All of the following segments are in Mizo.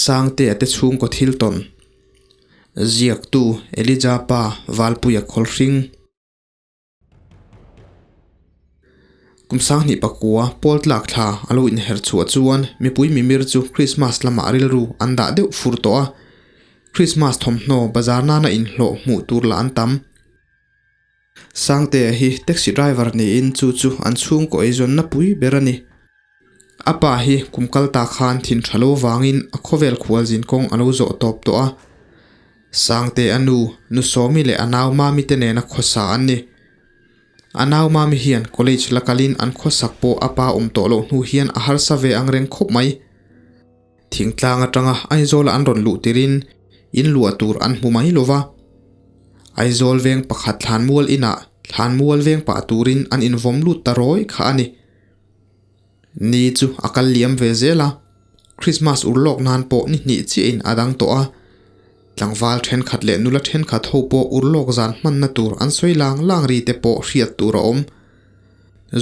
Sangtea te chhungkaw thil tawn. Ziaktu Elijah pa Valpuia Khawlhring. Kum sanghnih pakua pawl tlak thla a lo inher chhuah chuan mipui mimir chu Krismas lamah rilru an dah deuh fur tawh a. Krismas thawmhnaw bazar nana inhlawh hmuh tur lah an tam. Sangtea hi taxi driver niin chu chu an chhungkaw eizawnna pui ber a ni. A pa hi kum kal ta khan thin tha lo vangin a khawvel khualzin kawng a lo zawh tawp tawh a. Sangtea nu, nu Sawmi leh a nau Mami te nena khawsa an ni. A nau Mami hian college la kalin an khawsak pawh a pa awm tawh loh hnu hian a harsa ve ang reng khawp mai. Thingtlang atanga Aizawla an rawn luh tirin in luah tur an hmu mai lova. Aizawl veng pakhat thlanmual inah thlanmual veng pah turin an invawm lut ta rawi kha a ni. Ni chu a kal liam ve zel a, Christmas ur lawk nan pawh ni hnih chiahin a dang tawh a. Tlangval thenkhat leh nula thenkhat ho pawh ur lawk zan hmanna tur an sawi lang lang ri te pawh hriat tur a awm.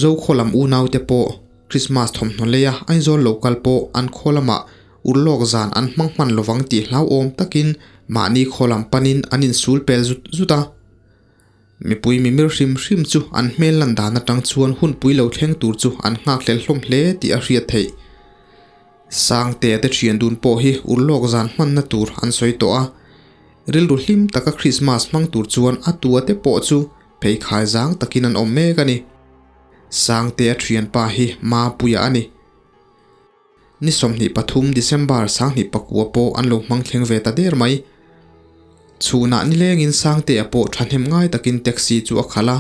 Zokhaw lam unau te pawh Christmas thawmhnaw leia Aizawl lo kal pawh an khaw lamah urlawk zan an hmang hman lovang tih hlauhawm takin mahni khaw lam panin an insul pel zut zut a. Mipui mimir hrim hrim chu an hmel lan dan atang chuan hunpui lo thleng tur chu an nghakhlel hlawm hle tih a hriat theih. Sangtea te thian dun pawh hi urlawk zan hmanna tur an sawi tawh a. Rilru hlim taka Christmas hmang tur chuan a tua te pawh chu pheikhai zang takin an awm mek a ni. Sangtea thianpa hi Mapuia a ni. Ni 23 December 2009 pawh an lo hmang thleng ve ta der mai. Chhunah nilengin Sangtea pawh thahnem ngai takin taxi chu a khalh a.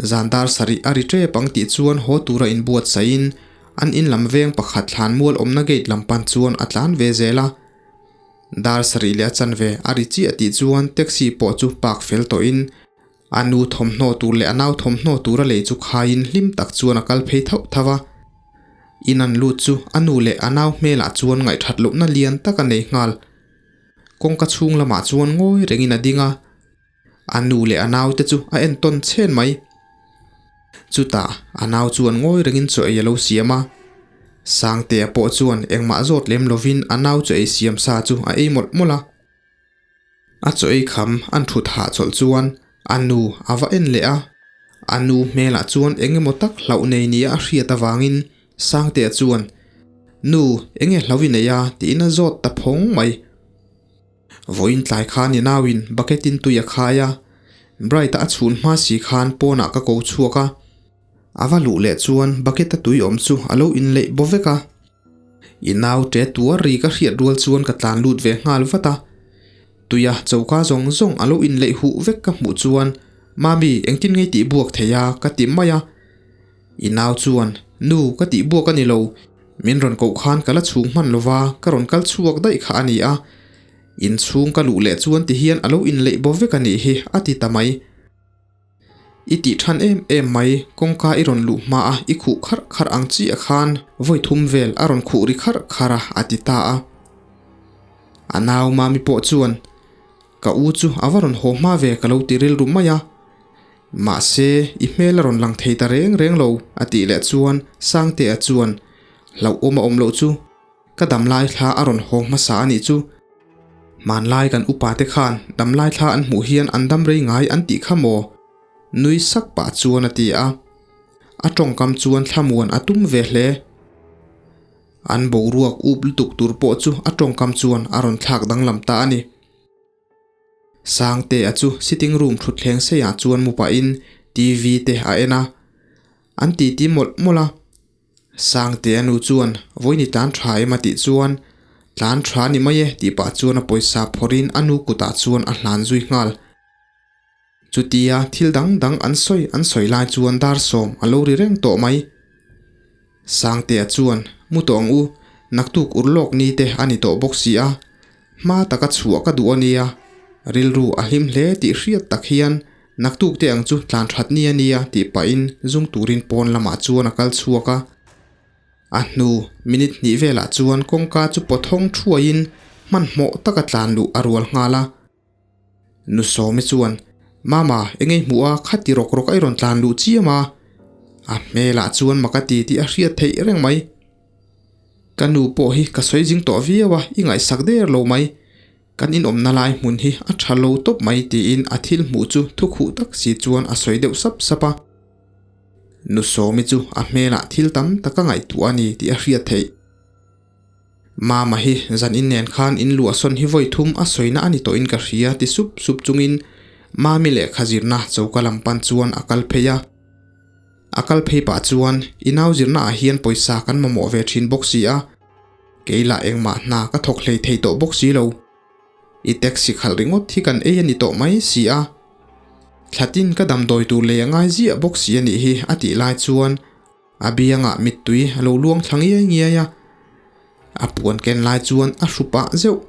Zan dar sarih a ri tep ang tih chuan haw tura inbuatsaihin an in lam veng pakhat thlan mual awmna gate lam pan chuan a tlan ve zel a. Dar sarih leh a chanve a ri chiah tih chuan taxi pawh chu park fel tawhin a nu thawmhnaw tur leh a nau thawmhnaw tura lei chu khaiin hlim tak chuan a kal phei thauh thauh a. In an lut chu a nu leh a nau hmelah chuan ngaihthat lohna lian tak a nei nghal. Kawngka chhung lamah chuan ngawi rengin a ding a. A nu leh a naute chu a entawn chhen mai. Chutah a nau chuan ngawi rengin chaw ei a lo siam a. Sangtea pawh chuan engmah zawt lem lovin a nau chaw ei siam sa chu a ei mawlh mawlh a. A chaw ei kham an thut hahchawlh chuan a nu a va en leh a. A nu hmelah chuan eng emaw tak hlauh nei nia a hriat avangin Sangtea chuan, Nu, eng nge hlauh i nei a? tiin a zawt ta phawng mai. Vawiin tlai khan i nauin bucket in tui a khai a, Bright-a a chhun hma si khan pawnah ka ko chhuak a, a va luh leh chuan bucket a tui awm chu a lo inleih baw vek a. I nau ṭe tuar ri ka hriat rual chuan ka tlan lut ve nghal vat a, tuia choka zawng zawng a lo inleih huh vek ka hmuh chuan Mami engtin ngei tih buak thei a ka ti mai a. I nau chuan, Nu, ka tih buak a ni lo. Min rawn koh khan ka la chhung hman lo va, ka rawn kal chhuak daih kha a ni a. Inchhung ka luh leh chuan ti hian a lo inleih baw vek a nih hi, a ti ta mai. I tih than em em mai, kawngka i rawn luh hma a, i khuh kharh kharh ang chiah khan vawi thum vel a rawn khuh ri kharh kharh a, a ti ta a. A nau Mami pawh chuan, Ka u chu a va rawn haw hma ve ka lo ti rilru mai a. Mahse, i hmel a rawn lang thei ta reng reng lo, a tih leh chuan Sangtea chuan, Hlauhawm a awm loh chu, ka damlai thla a rawn haw hmasa a nih chu. Hmanlai kan upa te khan damlai thla an hmuh hian an dam rei ngai an tih kha maw? Nui sak pah chuan a ti a. A tawngkam chuan thlamuan a tum ve hle. An boruak up lutuk tur pawh chu a tawngkam chuan a rawn thlak danglam ta a ni. Sangtea chu sitting room thutthleng seiah chuan mu pahin TV te a en a, an titi mawlh mawlh a. Sangtea nu chuan vawiin tlan tha em a tih chuan tlan tha ni mai e tih pah chuan a pawisa phawrhin a nu kutah chuan a hlan zui nghal. Chutia thil dang dang an sawi an sawi lai chuan dar sawm a lo ri reng tawh mai. Sangtea chuan, Mu tawh ang u, naktuk ur lawk ni te a ni tawh bawk si a, hma taka chhuah ka duh a nia, rilru a hlim hle tih hriat tak hian naktuk te ang chu tlan that ni a nia tih pahin zung turin pawn lamah chuan a kal chhuak a. A hnu minute hnih velah chuan kawngka chu pawthawng thuaiin hmanhmawh taka tlan luh a rual nghal a. Nu Sawmi chuan, Mama, eng ei hmuh a, khati rawk rawk a i rawn tlan luh chiam a. A hmelah chuan mak a ti tih a hriat theih reng mai. Ka nu pawh hi ka sawi zing tawh viau a, i ngaihsak der lo mai. Kan inawmna lai hmun hi a tha lo tawp mai tiin a thil hmuh chu thukhuh tak si chuan a sawi deuh sap sap a. Nu Sawmi chu a hmelah thil tam tak a ngaihtuah a ni tih a hriat theih. Mama hi zan in nen khan in luah sawn hi vawi thum a sawina a ni tawhin ka hria ti sup sup chungin Mami lehkha zirna choka lam pan chuan a kal phei a. A kal phei pah chuan i nau zirna ah hian pawisa kan mamawh ve thin bawk si a, kei lah engmah hna ka thawk hlei thei tawh bawk si lo. I taxi khalh ringawt hi kan ei a ni tawh mai si a. Thlatin ka damdawi tur lei a ngai ziah bawk si a nih hi a tih lai chuan a biangah mittui a lo luang thla ngiai ngiai a, a puan ken lai chuan a hru pah zeuh.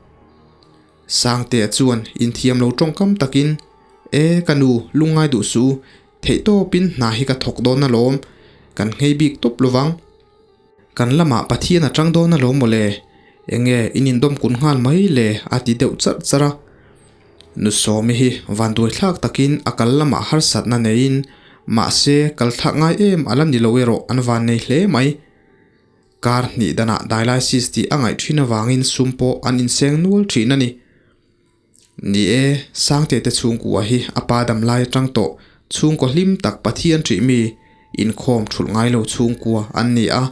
Sangtea chuan inthiam lo tawngkam takin, E, ka nu, lungngai duh suh u, theihtawpin hna hi ka thawk dawn alawm, kan nghei bik tawp lovang. Kan lamah Pathian a tang dawn alawm mawle, enge in indawm kun nghal mai le a ti deuh charh charh a. Nu Sawmi hi vanduaithlak takin a kal lamah harsatna neiin, mahse kal thlak ngai em a la ni lo erawh an van nei hle mai. Kar hnih danah dialysis tih a ngaih thin avangin sum pawh an inseng nual thin a ni. Ni e, Sangte te chhungkua hi a pa dam lai atang tawh chhungkaw hlim tak Pathian ṭih mi inkhawm thulh ngai lo chhungkua an ni a.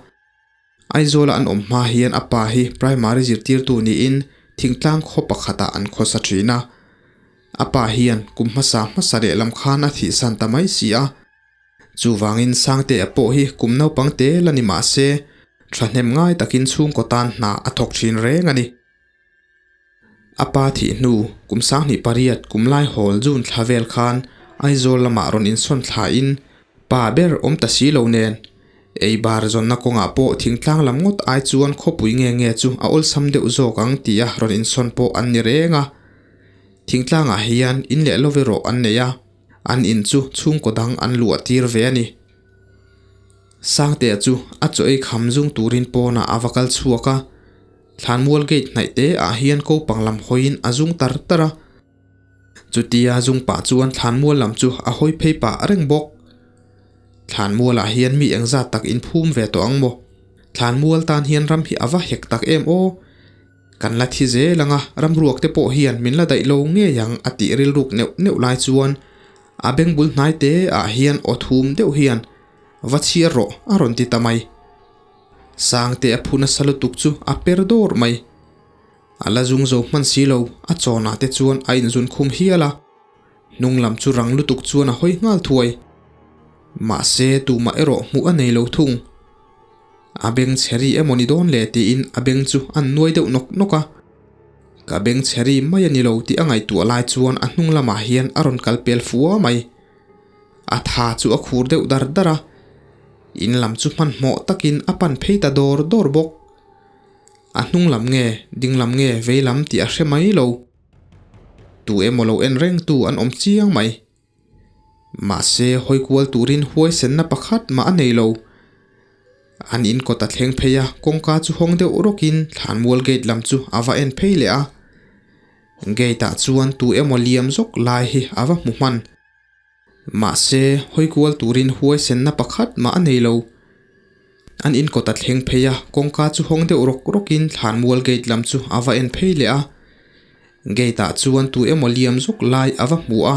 Aizawla an awm hma hian a pa hi primary zirtirtu niin thingtlang khaw pakhatah an khawsa thin a. A pa hian kum hmasa hmasa lehlam khan a thihsan ta mai si a. Chuvangin Sangtea pawh hi kum naupang te la ni mah se, thahnem ngai takin chhungkaw tan hna a thawk thin reng a ni. A pa thih hnu kum 28 kum lai hawl June thla vel khan Aizawl lamah rawn insawn thlain pa ber awm ta si lo nen ei bar zawnna kawngah pawh thingtlang lam ngawt ai chuan khawpui nge nge chu a awlsam deuh zawk ang tia rawn insawn pawh an ni reng a. Thingtlangah hian in leh lo erawh an nei a. An in chu chhungkaw dang an luah tir ve a ni. Sangtea chu a chaw ei kham zung turin pawnah a va kal chhuak a, Thlanmual gate hnaih te ah hian kopang lam hawiin a zung tar tar a. Chutia zung pah chuan thlanmual lam chu a hawi phei pah reng bawk. Thlanmualah hian mi engzat tak inphum ve tawh ang maw? Thlanmual tan hian ram hi a va hek tak em aw? Kan la thi zel ang a, ramruak te pawh hian min la daih lo ngei ang a tih rilruk neuh neuh lai chuan a beng bul hnai te ah hian aw thum deuh hian va chhiar rawh a rawn ti ta mai. Sangte a phu nasa lutuk chu a per dawr mai. A la zung zo hman si lo, a chawnah te chuan a inzun khum hial a. Hnung lam chu rang lutuk chuan a hawi nghal thuai. Mahse tumah erawh hmuh a nei lo thung. A beng chheri emaw ni dawn le tiin a beng chu an nuai deuh nawk nawk a. Ka beng chheri mai a ni lo tih a ngaihtuah lai chuan a hnung lamah hian a rawn kal pel fua mai. A tha chu a khur deuh dar dar a. In lam chu hmanhmawh takin a pan phei ta dawr dawr bawk. A hnung lam nge, ding lam nge, vei lam tih a hre mai lo. Tu emaw lo en reng tu an awm chiang mai. Mahse, hawi kual turin huaisenna pakhat mah a nei lo. An in kawt a thleng phei a, kawngka chu hawng deuh rawkin Thlanmual gate lam chu a va en phei leh a. Gate ah chuan tu emaw liam zawk lai hi a va hmu hman. Mahse, hawi kual turin huaisenna pakhat mah a nei lo. An in kawt a thleng phei a, kawngka chu hawng deuh rawk rawkin Thlanmual gate lam chu a va en phei leh a. Gate ah chuan tu emaw liam zawk lai a va hmu a,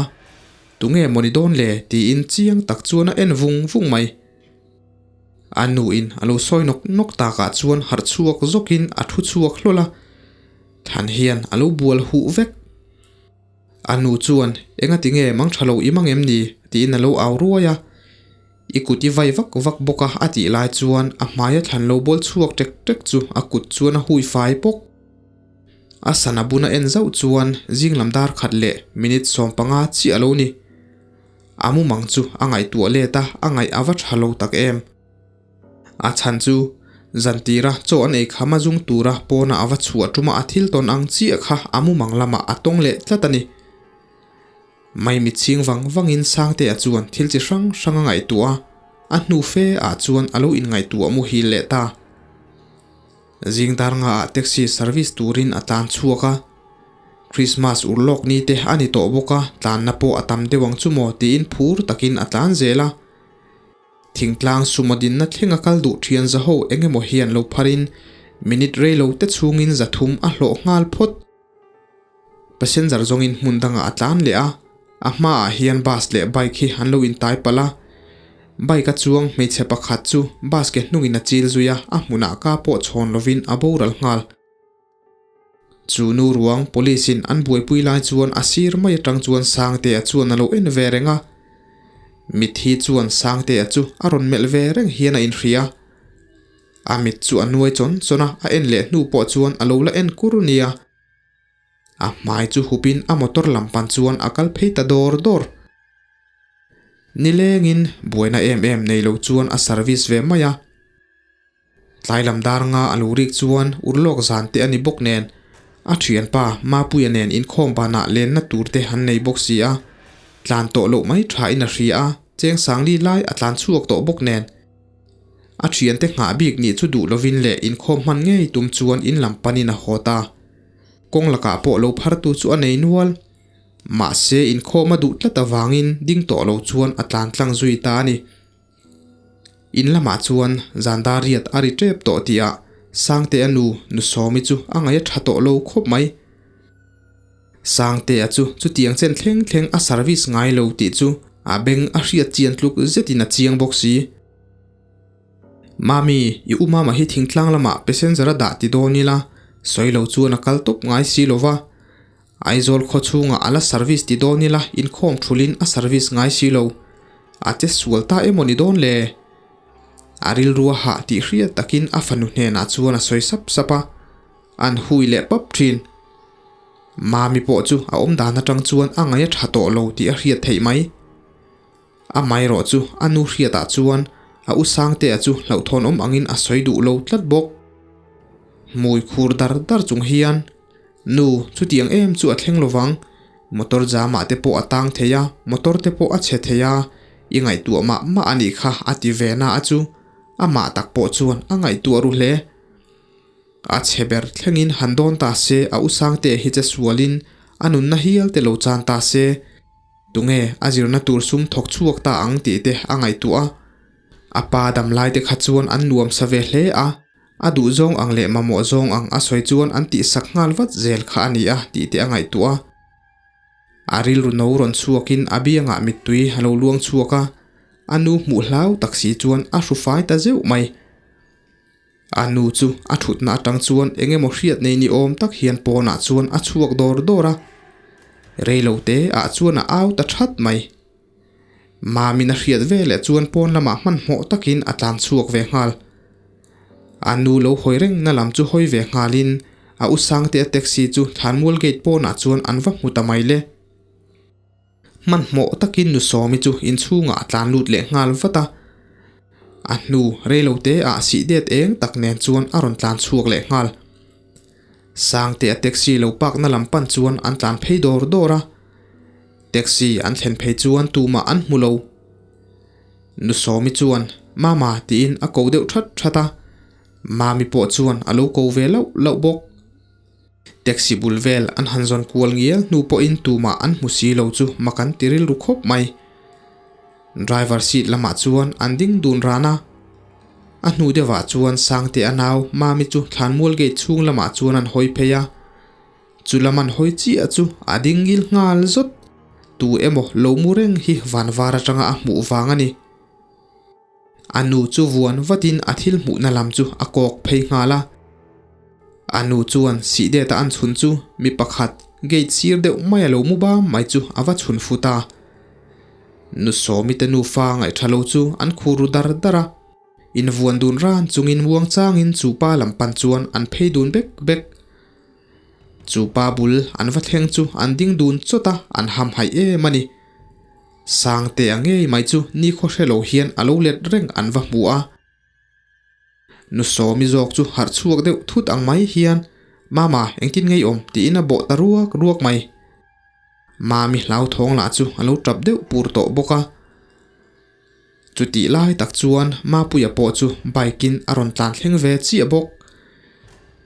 tunge maw ni dawn le tiin chiang tak chuan a en vung vung mai. A nu in a lo sawi nawk nawk takah chuan harh chhuak zawkin a thu chhuak hlawl a, thlan hian a lo bual huh vek. A nu chuan engati nge mang tha lo i mang em ni tiin a lo au ruai a, I kut i vai vak vak bawk a a tih lai chuan a hmaia thlan lo bawl chhuak tek tek chu a kut chuan a hui fai bawk. A sana buna en zauh chuan zing lam dar khat leh minute 15 chiah a lo ni. A mumang chu a ngaihtuah let a, a ngaih a va tha lo tak em. A chhan chu zantira chaw an ei kham a zung tura pawna a va chhuah tuma a thil tawn ang chiah kha a mumang lamah a tawng leh tlat a ni. Maimi chhing vang vangin Sangtea chuan thil chi hrang hrang a ngaihtuah a, a hnu fe ah chuan a lo inngaihtuah muhil leh ta. Zing dar nga ah taxi service turin a tlan chhuak a, Christmas urlawk ni te a ni tawh bawk a, tlanna pawh a tam deuh ang chu maw tiin phur takin a tlan zel a. Thingtlang sumo dinna thlenga kal duh thian zaho eng emaw hian lo pharin Minute reilo te chhungin 300 a hlawh nghal phawt. Passenger zawngin hmun dangah a tlan leh a, a hmaah hian bus leh bike hi an lo intai palh a. Bike a chuang hmeichhe pakhat chu bus ke hnungin a chil zui a, a hmunah ka pawh chhawn lovin a boral nghal. Chu nu ruang police in an buaipui lai chuan a sir mai atang chuan Sangtea chuan a lo en ve reng a. Mitthi chuan Sangtea chu a rawn melh ve reng hian a inhria. A mit chu a nuai chawn chawn a, a en leh hnu pawh chuan a lo la en kur nia. A hmai chu hupin a motor lam pan chuan a kal phei ta dawr dawr. Nilengin buaina em em nei lo chuan a service ve mai a. Tlai lam dar nga a lo rik chuan urlawk zan te a ni bawk nen, a thianpa Mapuia nen inkhawm banah lenna tur te an nei bawk si a, tlan tawh loh mai tha in a hria a, cheng sangli lai a tlan chhuak tawh bawk nen. A thiante nghah bik nih chu duh lovin leh inkhawm hman ngei tum chuan in lam panin a haw ta. Kawng lakah pawh lo phartu chu a nei nual. Mahse inkhawm a duh tlat avangin ding tawh lo chuan a tlan tlang zui ta a ni. In lamah chuan zan dar riat a ri tep tawh tihah Sangtea nu nu Sawmi chu a ngaih a tha tawh lo khawp mai. Sangtea chu chutiang chen thleng thleng a service ngai lo tih chu a beng a hriat chian tluk zetin a chiang bawk si. Mami, i u mama hi thingtlang lamah passenger a dah ti dawn ila, sawi lo chuan a kal tawp ngai si lo va. Aizawl khaw chhungah a la service ti dawn ila inkhawm thulin a service ngai si lo. A che sual ta emaw ni dawn le? A rilru a hah tih hriat takin a fanu hnenah chuan a sawi sap sap a. An hui leh pap thin. Mami pawh chu a awm dan atang chuan a ngaih a tha tawh lo tih a hriat theih mai. Amaherawh chu a nu hriatah chuan a u Sangtea chu hlauhthawn awm angin a sawi duh lo tlat bawk. Hmui khur dar dar chung hian, Nu, chutiang em chu a thleng lovang. Motor jamah te pawh a tang thei a, motor te pawh a chhe thei a, i ngaihtuah mah mah a nih kha a ti ve na a chu. Amah tak pawh chuan a ngaihtuah ru hle. A chhe ber thlengin han dawn ta se, a u Sangtea hi che sualin a nunna hial te lo chan ta se, tunge a zirna tur sum thawk chhuak ta ang tih te a ngaihtuah a. A pa dam lai te kha chuan an nuam sa ve hle a, a duh zawng ang leh mamawh zawng ang a sawi chuan an tihsak nghal vat zel kha a ni a tih te a ngaihtuah a. A rilru no rawn chhuakin a biangah mittui a lo luang chhuak a, a nu hmuh hlau tak si chuan a hru fai ta zeuh mai. A nu chu a thutna atang chuan eng emaw hriat nei ni awm tak hian pawnah chuan a chhuak dawr dawr a, reilo te ah chuan a au ta that mai. Mamin a hriat ve leh chuan pawn lamah hmanhmawh takin a tlan chhuak ve nghal. A nu lo hawi reng na lam chu hawi ve nghalin a u Sangtea taxi chu Thlanmual gate pawnah chuan an va hmu ta mai le. Hmanhmawh takin nu Sawmi chu inchhungah a tlan lut leh nghal vat a. A hnu reilo te ah sih det eng tak nen chuan a rawn tlan chhuak leh nghal. Sangtea taxi lo park na lam pan chuan an tlan phei dawr dawr a. Taxi an thlen phei chuan tumah an hmu lo. Nu Sawmi chuan Mama tiin a ko deuh that that a. Mami pawh chuan a lo ko ve lauh lauh bawk. Taxi bul vel an han zawn kual ngial hnu pawhin tumah an hmu si lo chu mak an ti rilru khawp mai. Driver seat lamah chuan an ding dun ran a. A hnu deuhah chuan Sangte a nau Mami chu Thlanmual gate chhung lamah chuan an hawi phei a. Chu lam an hawi chiah chu a ding ngil nghal zawt. Tu emaw lo mu reng hi van var atanga a hmuh vang a ni. A nu chu vuan vatin a thil hmuhna lam chu a kawk phei nghal a. A nu chuan sih det a an chhun chu mi pakhat gate sir deuh mai a lo mu bam mai chu a va chhun fu ta. Nu Sawmi te nufa ngaihṭha lo chu an khur ru dar dar a. Invuan dun ran chungin muang changin chu pa lam pan chuan an phei dun bek bek. Chu pa bul an va thleng chu an ding dun chawt a, an hamhaih em a ni. Sangtea ngei mai chu nikhaw hre lo hian a lo let reng an va hmu a. Nu Sawmi zawk chu harh chhuak deuh thut ang mai hian, Mama, engtin ngei awm? tiin a bawh ta ruak ruak mai. Mami hlauthawng lah chu a lo tap deuh pur tawh bawk a. Chutih lai tak chuan Mapuia pawh chu bike in a rawn tlan thleng ve chiah bawk.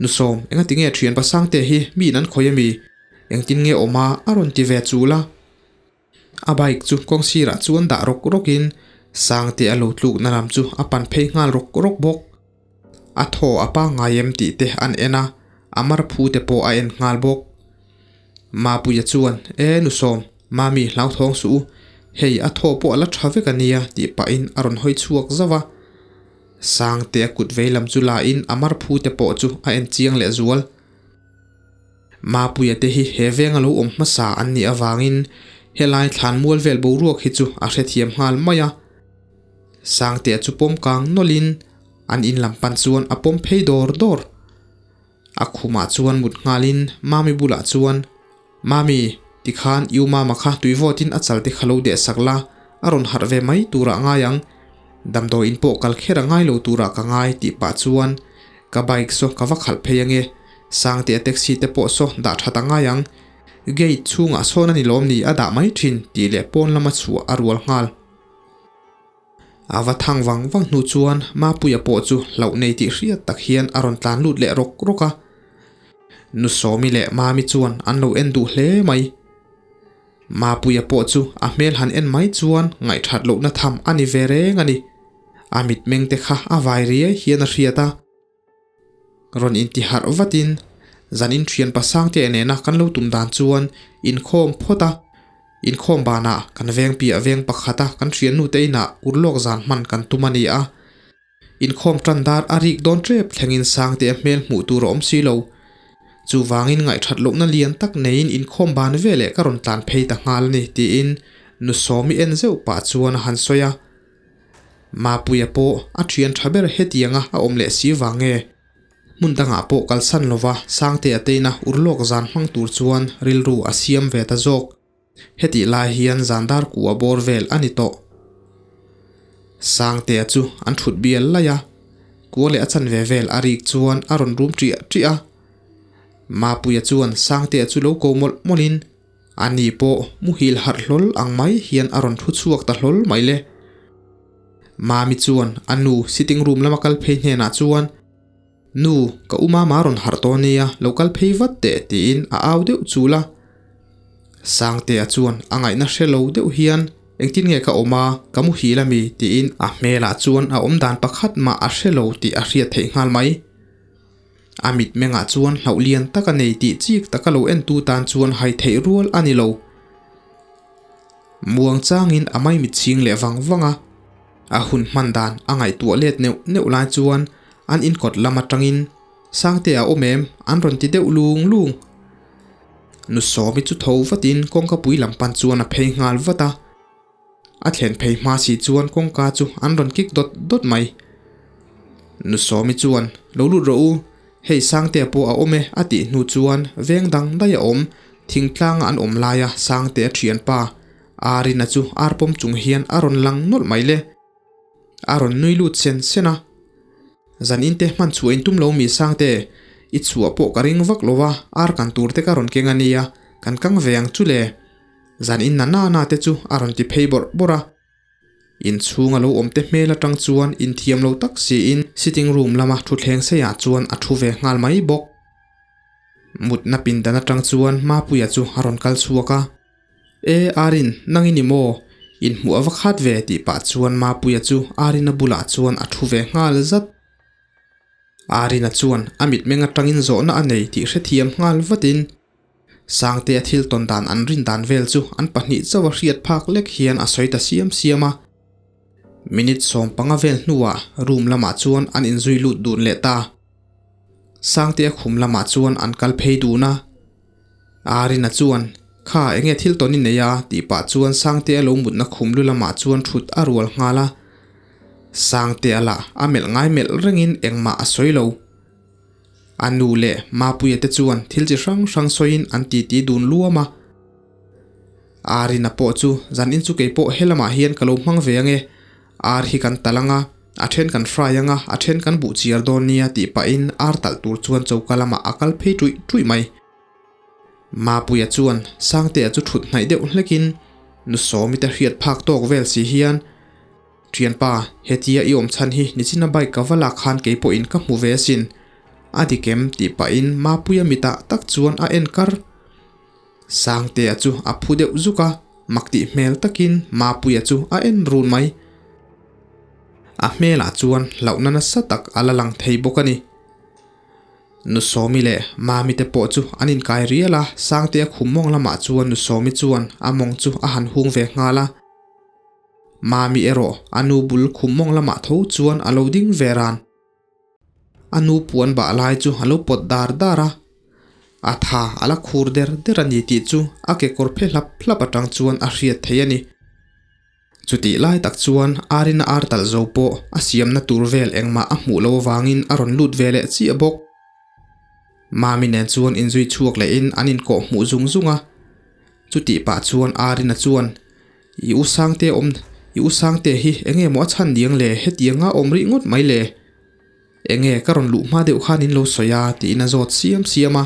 Nu Sawm, engati nge thianpa Sangtea hi miin an khawih ami? Engtin nge awm a? a rawn ti ve chul a. A bike chu kawng sirah chuan dah rawk rawkin Sangte a lo tlukna lam chu a pan phei nghal rawk rawk bawk. A thaw a pangngai em tih te an en a, a mar phu te pawh a en nghal bawk. Mapuia chuan, E Nusawm, Mami hlauthawng suh u, hei a thaw pawh a la tha vek a nia tih pahin a rawn hawi chhuak zauh a. Sangte a kut vei lam chu la in a mar phu te pawh chu a en chiang leh zual. Mapuia te hi he veng a lo awm hmasa an nih avangin helai thlan mual vel boruak hi chu a hrethiam nghal mai a. Sangtea chu pawm kang nawlhin an in lam pan chuan a pawm phei dawr dawr. A khumah chuan mut nghalin Mami bulah chuan, Mami, tikhan i u Mama kha tui vawtin a chal te kha lo deh sak la, a rawn harh ve mai turah ngai ang. Damdawiin pawh kal kher a ngai lo turah ka ngai tih pah chuan ka bike saw ka va khalh phei ange, Sangtea taxi te pawh saw dah that a ngai ang, gate chhungah sawn a ni lawm ni a dah mai thin tih leh pawn lama chhuah a rual nghal. A va thang vang vang hnu chuan Mapuia pawh chu hlauh nei tih hriat tak hian a rawn tlan lut leh rawk rawk a. Nu Sawmi leh Mami chuan an lo en duh hle mai. Mapuia pawh chu a hmel han en mai chuan ngaihthat lohna tham a ni ve reng a ni. A mitmeng te kha a vai riai hian a hriat a. Rawn intiharh vatin zan inthian pasangte nena kan lo tum dan chuan inkhawm phawt a. Inkhawm banah kan veng piah veng pakhata kan thiannute inah urlawk zan hman kan tum a ni a. Inkhawm tan dar a rik dawn tep thlengin Sangte a hmel hmuh tur a awm si lo. Chuvangin ngaihthat lohna lian tak neiin inkhawm ban veleh ka rawn tlan phei ta nghal a ni tiin nu Sawmi en zeuh pah chuan a han sawi a. Mapuia pawh a thian tha ber hetianga a awm leh si vang nge? Hmun dangah pawh kalsan lova Sangtea teina urlawk zan hmang tur chuan rilru a siam ve ta zawk. Hetih lai hian zan dar kua bawr vel a ni tawh. Sangtea chu an thut bial laih a, kua leh a chanve vel a rik chuan a rawn rum ṭiah ṭiah a. Mapuia chuan Sangtea chu lo ko mawlh mawlhin ani pawh muhil harh hlawl ang mai hian a rawn thu chhuak ta hlawl mai le. Mami chuan a nu sitting room lama kal phei hnenah chuan, Nu, ka u mama rawn harh tawh ania, lo kal phei vat teh tiin a au deuh chul a. Sangtea chuan a ngaihna hre lo deuh hian engtin nge ka awm a, ka muhil ami tiin a hmelah chuan a awm dan pakhat mah a hre lo tih a hriat theih nghal mai. A mitmengah chuan hlauh lian tak a nei tih chik taka lo entu tan chuan hai theih rual a ni lo. Muang changin a maimit chhing leh vang vang a. A hun hman dan a ngaihtuah let neuh neuh lai chuan an inkawt lam atangin Sangte a awm em? an rawn ti deuh lung lung. Nu Sawmi chu tho vatin kawngka pui lam pan chuan a phei nghal vat a. A thlen phei hma si chuan kawngka chu an rawn kik dawt dawt mai. Nu Sawmi chuan, Lo lut rawh u, hei Sangtea pawh a awm e a tih hnu chuan veng dang daih a awm, thingtlanga an awm laia Sangtea thianpa Arina chu ar pawm chung hian a rawn lang nawlh mai le. A rawn nui lut sen sen a. Zan in te hman chhuah in tum lo mi Sangte, i chhuah pawh ka ring vak lo a, ar kan tur te ka rawn keng a nia, kan kang ve ang chu le. Zan in na na na te chu a rawn ti phei bawrh bawrh a. Inchhung a lo awm te hmel atang chuan inthiam lo tak siin sitting room lama thutthleng seiah chuan a thu ve nghal mai bawk. Mutna pindan atang chuan Mapuia chu a rawn kal chhuak a. E Arin, nang i ni maw? Inhmuh a va khat ve tih pah chuan Mapuia chu Arina bulah chuan a thu ve nghal zat. Arina chuan a mitmeng atangin zawhna a nei tih hrethiam nghal vatin Sangtea thil tawn dan an rin dan vel chu an pahnih chauh a hriat phak lek hian a sawi ta siam siam a. Minute 15 vel hnuah room lamah chuan an inzui lut dun leh ta. Sangtea khum lamah chuan an kal phei dun a. Arina chuan, Kha, enge thil tawn i nei a? tih pah chuan Sangtea lo mutna khum lu lamah chuan thut a rual nghal a. Sangtea lah a melh ngai melh rengin engmah a sawi lo. A nu leh Mapuia te chuan thil chi hrang hrang sawiin an titi dun luam a. Arina pawh chu zanin chu kei pawh helamah hian ka lo hmang ve ange, ar hi kan talh anga, a then kan fry anga, a then kan buh chiar dawn nia tih pahin ar talh tur chuan choka lamah a kal phei ṭuih ṭuih mai. Mapuia chuan Sangtea chu ṭhut hnaih deuh hlekin nu Sawmi te hriat phak tawk vel si hian, Thianpa, hetia i awm chhan hi nichina bike ka va lak khan kei pawhin ka hmu ve asin. A dik em? tih pahin Mapuia mitah tak chuan a en kar. Sangtea chu a phu deuh zuk a, mak tih hmel takin Mapuia chu a en run mai. A hmelah chuan hlauhna nasa tak a la lang thei bawk a ni. Nu Sawmi leh Mami te pawh chu an inkai rial a, Sangtea khum mawng lamah chuan Nu Sawmi chuan a mawng chu a han hung ve nghal a. Mami erawh a nu bul khum mawng lamah tho chuan a lo ding ve ran. A nu puan bah lai chu a lo pawt dar dar a, a tha a la khur der der a ni tih chu a kekawr phe hlap hlap atang chuan a hriat thei a ni. Chutih lai tak chuan Arina ar talh zo pawh a siamna tur vel engmah a hmuh lo avangin a rawn lut ve leh chiah bawk. Mami nen chuan inzui chhuak lehin an inkawh hmuh zung zung a. Chutih pah chuan Arina chuan, I u Sangte awm, i u Sangte hi enge maw a chhan diang le, hetianga awm rih ngawt mai le? Enge ka rawn luh hma deuh khan in lo sawi a tiin a zawt siam siam a.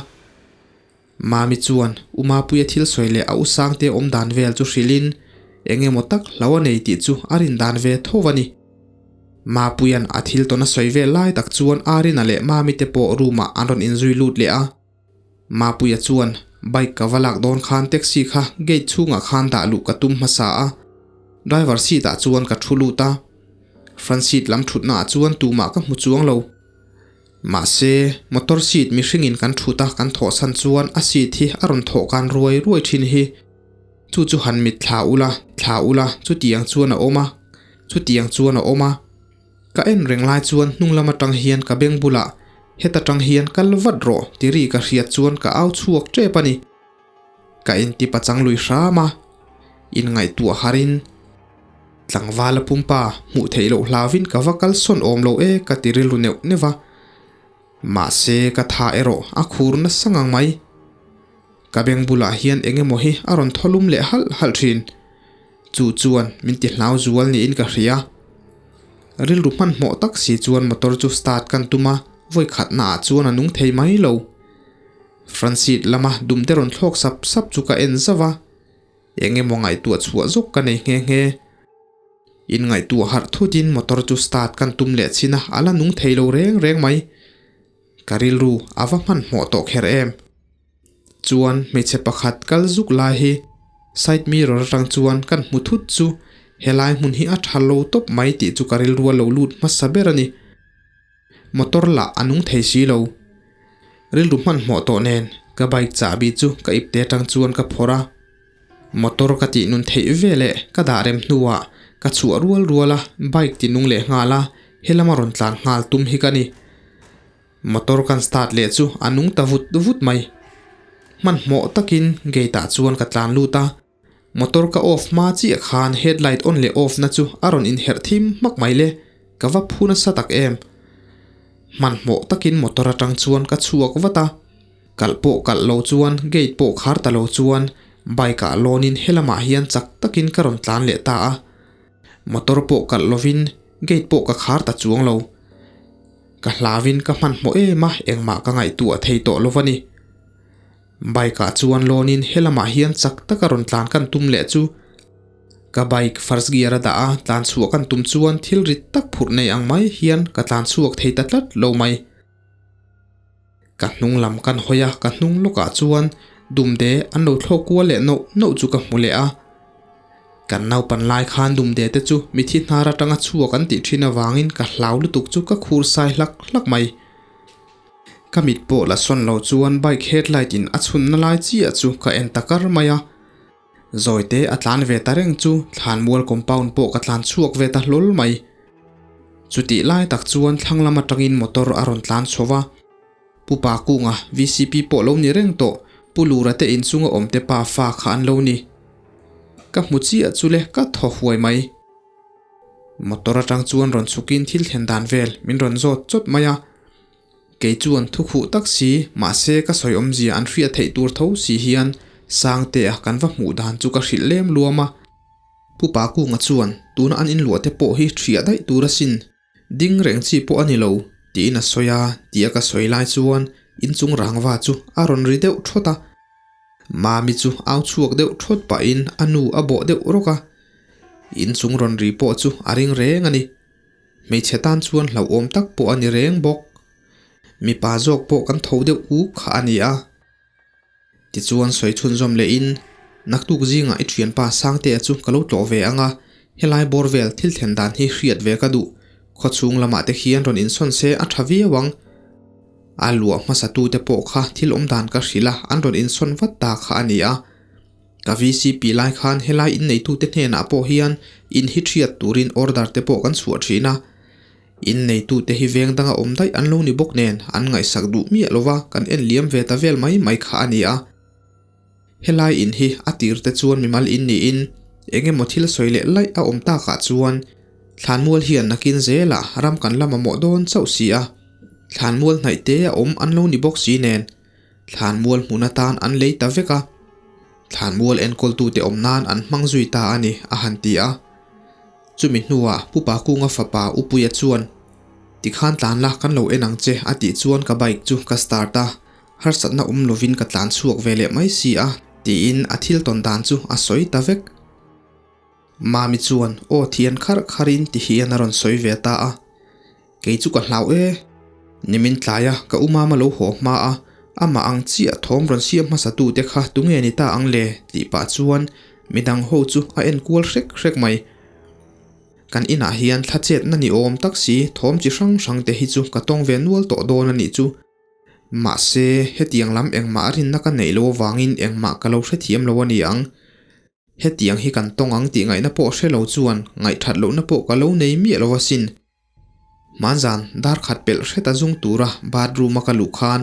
Mami chuan U Mapuia thil sawi leh a u Sangte awm dan vel chu hrilhin eng emaw tak hlo a nei tih chu a rin dan ve tho a ni. Mapuia'n a thil tawn a sawi vel lai tak chuan Arina leh Mami te pawh room ah an rawn inzui lut leh a. Mapuia chuan bike ka va lak dawn khan taxi kha gate chhungah khan dah luh ka tum hmasa a, driver seat ah chuan ka thu lut a. Front seat lam thutna ah chuan tumah ka hmu chuang lo. Mahse, motor seat mihringin kan thut a kan thawhsan chuan a seat hi a rawn thawh kan ruai ruai thin hi. Chu chu han mit thla ula, thla ula, chutiang chuan a awm a, chutiang chuan a awm a. Ka en reng lai chuan hnung lam atang hian ka beng bulah, Heta tang hian kal vat rawh ti ri ka hriat chuan ka au chhuak tep a ni. Ka inti pachang lui hram a, inngaihtuah harin tlangvala pumpa hmuh theih loh hlauvin ka va kal sawn awm lo e ka ti rilru neuh neuh va. Mahse ka tha erawh a khur nasa ngang mai. Ka beng bulah hian eng emaw hi a rawn thaw lum leh halh halh thin. Chu chuan min ti hlau zual niin ka hria. Rilru hmanhmawh tak si chuan motor chu start kan tum a, vawi khatnaah chuan a nung thei mai lo. Front seat lama dumte rawn thlawk sap sap chu ka en zauh a, eng emaw ngaihtuah chhuah zawk ka nei nghe nghe. Inngaihtuah harh thutin motor chu start kan tum leh chin a, a la nung thei lo reng reng mai. Ka rilru a va hmanhmawh tawh kher em. Chuan hmeichhe pakhat kal zuk lai hi side mirror atang chuan kan hmu thut chu helai hmun hi a tha lo tawp mai tih chu ka rilru a lo lut hmasa ber a ni. Motor lah a nung thei si lo. Rilru hmanhmawh tawh nen ka bike chahbi chu ka ipte atang chuan ka phawrh a. Motor ka tih nun theih ve leh ka dah rem hnuah ka chhuah rual rual a bike ti nung leh nghal a helama rawn tlan nghal tum hi ka ni. Motor kan start leh chu a nung ta vut vut mai. Hmanhmawh takin gate ah chuan ka tlan lut a, motor ka off hma chiah khan headlight on leh off na chu a rawn inherh thim hmak mai le, ka va phu nasa tak em. Hmanhmawh takin motor atang chuan ka chhuak vat a, kalh pawh kalh lo chuan gate pawh khar ta lo chuan bike ah lawn in helamah hian chak takin ka rawn tlan leh ta a, motor pawh kalh lovin gate pawh ka khar ta chuang lo. Ka hlauin ka hmanhmawh em a, engmah ka ngaihtuah thei tawh lo a ni. Bike ah chuan lawnin helamah hian chak taka rawn tlan kan tum leh chu ka bike first gear a dah a, tlan chhuah kan tum chuan thil rit tak phurh nei ang mai hian ka tlan chhuak thei ta tlat lo mai. Ka hnung lam kan hawi a, ka hnung lawkah chuan dumde an lo thlawk kual leh nauh nauh chu ka hmu leh a. Kan naupan lai khan dumde te chu mithi hnar atanga chhuak an tih thin avangin ka hlau lutuk chu ka khur sai hlak hlak mai. Ka mit pawh la sawn lo chuan bike headlight in a chhunna lai chiah chu ka en ta kar mai a. Zawite a tlan ve ta reng chu thlanmual compound pawh ka tlan chhuak ve ta hlawl mai. Chutih lai tak chuan thlang lam atangin motor a rawn tlan chho va. Pu Pa Kunga, vcp pawh lo ni reng tawh, Pu Lura te inchunga awm te pa fa kha an lo ni. Ka hmu chiah chu le ka thaw huai mai. Motor atang chuan rawn chhukin thil thlen dan vel min rawn zawt chawt mai a. Kei chuan thu khuh tak si, mahse ka sawi awmzia an hriat theih tur tho si hian Sangtea kan va hmuh dan chu ka hrilh lem luam a. Pu Pa Kunga chuan tuna an inluah te pawh hi ṭhiah daih tur asin, ding reng chi pawh a ni lo, tiin a sawi a, tia ka sawi lai chuan inchung rangva chu a rawn ri deuh ṭhawt a. Mami chu au chhuak deuh ṭhawt pahin a nu a bawh deuh rawk a, inchung rawn ri pawh chu a ring reng a ni. Hmeichhe tan chuan hlauhawm tak pawh a ni reng bawk. Mipa zawk pawh kan tho deuh uk kha a ni a. Tichuan sawi chhunzawm lehin, Naktuk zingah i thianpa Sangtea chu ka lo tlawh ve ang a, helai bawr vel thil thlen dan hi hriat ve ka duh. Khawchhung lamah te khian rawn insawn se a tha viau ang. A luah hmasatute pawh kha thil awm dan ka hrilh a, an rawn insawn vat ta kha a ni a. Ka VCP lai khan helai inneitute hnenah pawh hian in hi thiat turin order te pawh kan chhuah thin a. Inneitute hi veng danga awm daih an lo ni bawk nen an ngaihsak duh miah lova kan en liam ve ta vel mai mai kha a ni a. Helai in hi a tir te chuan mimal in niin eng emaw thil sawi leh laih a awm takah chuan thlanmual hian nakin zelah ram kan la mamawh dawn chauh si a, thlanmual hnaih te a awm an lo ni bawk si nen thlanmual hmun atan an lei ta vek a, thlanmual enkawltute awm nan an hmang zui ta a ni a han ti a. Chumi hnuah Pu Pakunga fapa Upuia chuan Tikhan tlan la kan lo en ang che a tih chuan ka bike chu ka start a, Harsatna awm lovin ka tlan chhuak ve leh mai si a, tiin a thil tawn dan chu a sawi ta vek. Mami chuan aw thian kharh kharhin ti hian a rawn sawi ve ta a, Kei chu ka hlau e. Nimin tlaia ka u mama lo haw hma a, amah ang chiah thawm rawn siam hmasa tute kha tunge ni ta ang le tih pah chuan midang ho chu a en kual hrek hrek mai. Kan inah hian thla chetna ni awm tak si thawm chi hrang hrang te hi chu ka tawng ve nual tawh dawn a nih chu. Mahse, hetiang lam engmah rinna ka neih lo avangin engmah ka lo hrethiam lo a ni ang. Hetiang hi kan tawng ang tih ngaihna pawh hre lo chuan ngaihthat lohna pawh ka lo nei miah lo asin. Hmanzan dar khat pelh hreta zung tura bathroom a ka luh khan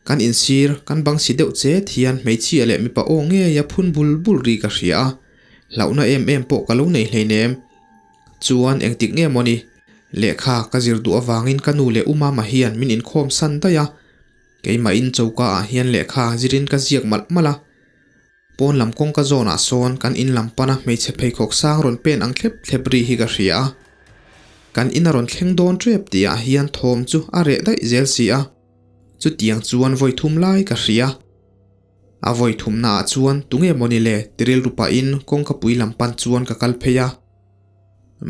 kan insir kan bang si deuh chet hian hmeichhia leh mipa aw ngeia phun bul bul ri ka hria a, hlauhna em em pawh ka lo nei hleinem. Chuan engtik nge mawni? Lehkha ka zir duh avangin ka nu leh u mama hian min inkhawm san daih a, keimahin choka ah hian lehkha zirin ka ziak malh malh a. Pawn lam kawngka zawnah sawn kan in lam pana hmeichhe pheikhawk sang rawn pen ang thlep thlep ri hi ka hria a. Kan in a rawn thleng dawn tep tih ah hian thawm chu a reh daih zel si a. Chutiang chuan vawi thum lai ka hria. A vawi thumna ah chuan tunge mawni le ti rilru pahin kawngka pui lam pan chuan ka kal phei a.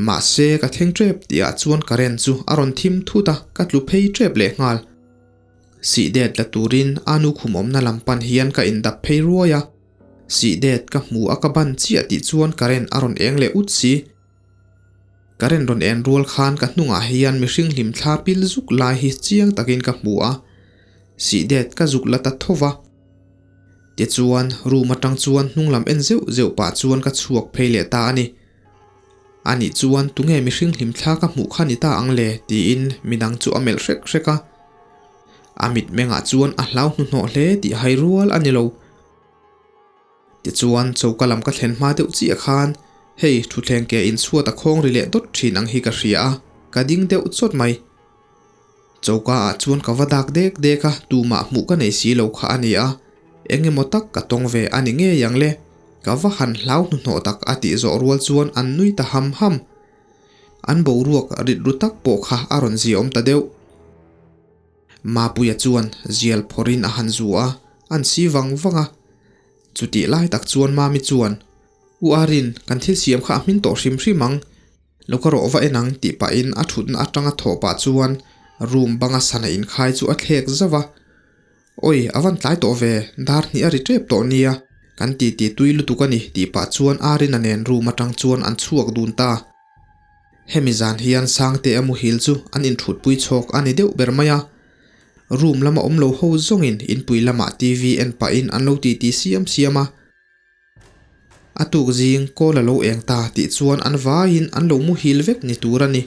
Mahse ka thleng tep tih ah chuan current chu a rawn thim thut a, ka tlu phei tep leh nghal. Sih det la turin a nu khum awmna lam pan hian ka indap phei ruai a. Sih det ka hmu a ka ban chiah tih chuan current a rawn eng leh ut si. Current rawn en rual khan ka hnungah hian mihring hlim thla pil zuk lai hi chiang takin ka hmu a, sih det ka zuk la ta tho va. Tichuan, room atang chuan hnung lam en zeuh zeuh pah chuan ka chhuak phei leh ta a ni. Anih chuan tunge mihring hlim thla ka hmuh kha ni ta ang le tiin midang chu a melh hrek hrek a. A mitmengah chuan a hlau hnuhnawh hle tih hai rual a ni lo. Tichuan, choka lam ka thlen hma deuh chiah khan hei thutthleng ke inchhuat a khawng ri leh dawt thin ang hi ka hria a, ka ding deuh chawt mai. Choka ah chuan ka va dak dek dek a, tumah hmuh ka nei si lo kha a ni a, eng emaw tak ka tawng ve a ni ngei ang le, ka va han hlau hnuhnawh tak a tih zawh rual chuan an nui ta ham ham. An boruak rit ru tak pawh kha a rawn ziaawm ta deuh. Mapuia chuan zial phawrhin a han zu a, an si vang vang a. Chutih lai tak chuan Mami chuan, U Arin, kan thil siam kha a hmin tawh hrim hrim ang. Lo ka rawh va en ang tih pahin a thutna atanga thawh pah chuan room banga sana inkhai chu a thlek zauh a. Awi, a van tlai tawh ve, dar hnih a ri tep tawh nia, kan titi tui lutuk a ni tih pah chuan Arina nen room atang chuan an chhuak dun ta. Hemi zan hian Sangte a muhil chu an inthutpui chhawk a ni deuh ber mai a. Room lama awm lo ho zawngin inpui lamah TV en pahin an lo titi siam siam a. A tuk zing kawl a lo eng ta tih chuan an vaiin an lo muhil vek ni tur a ni.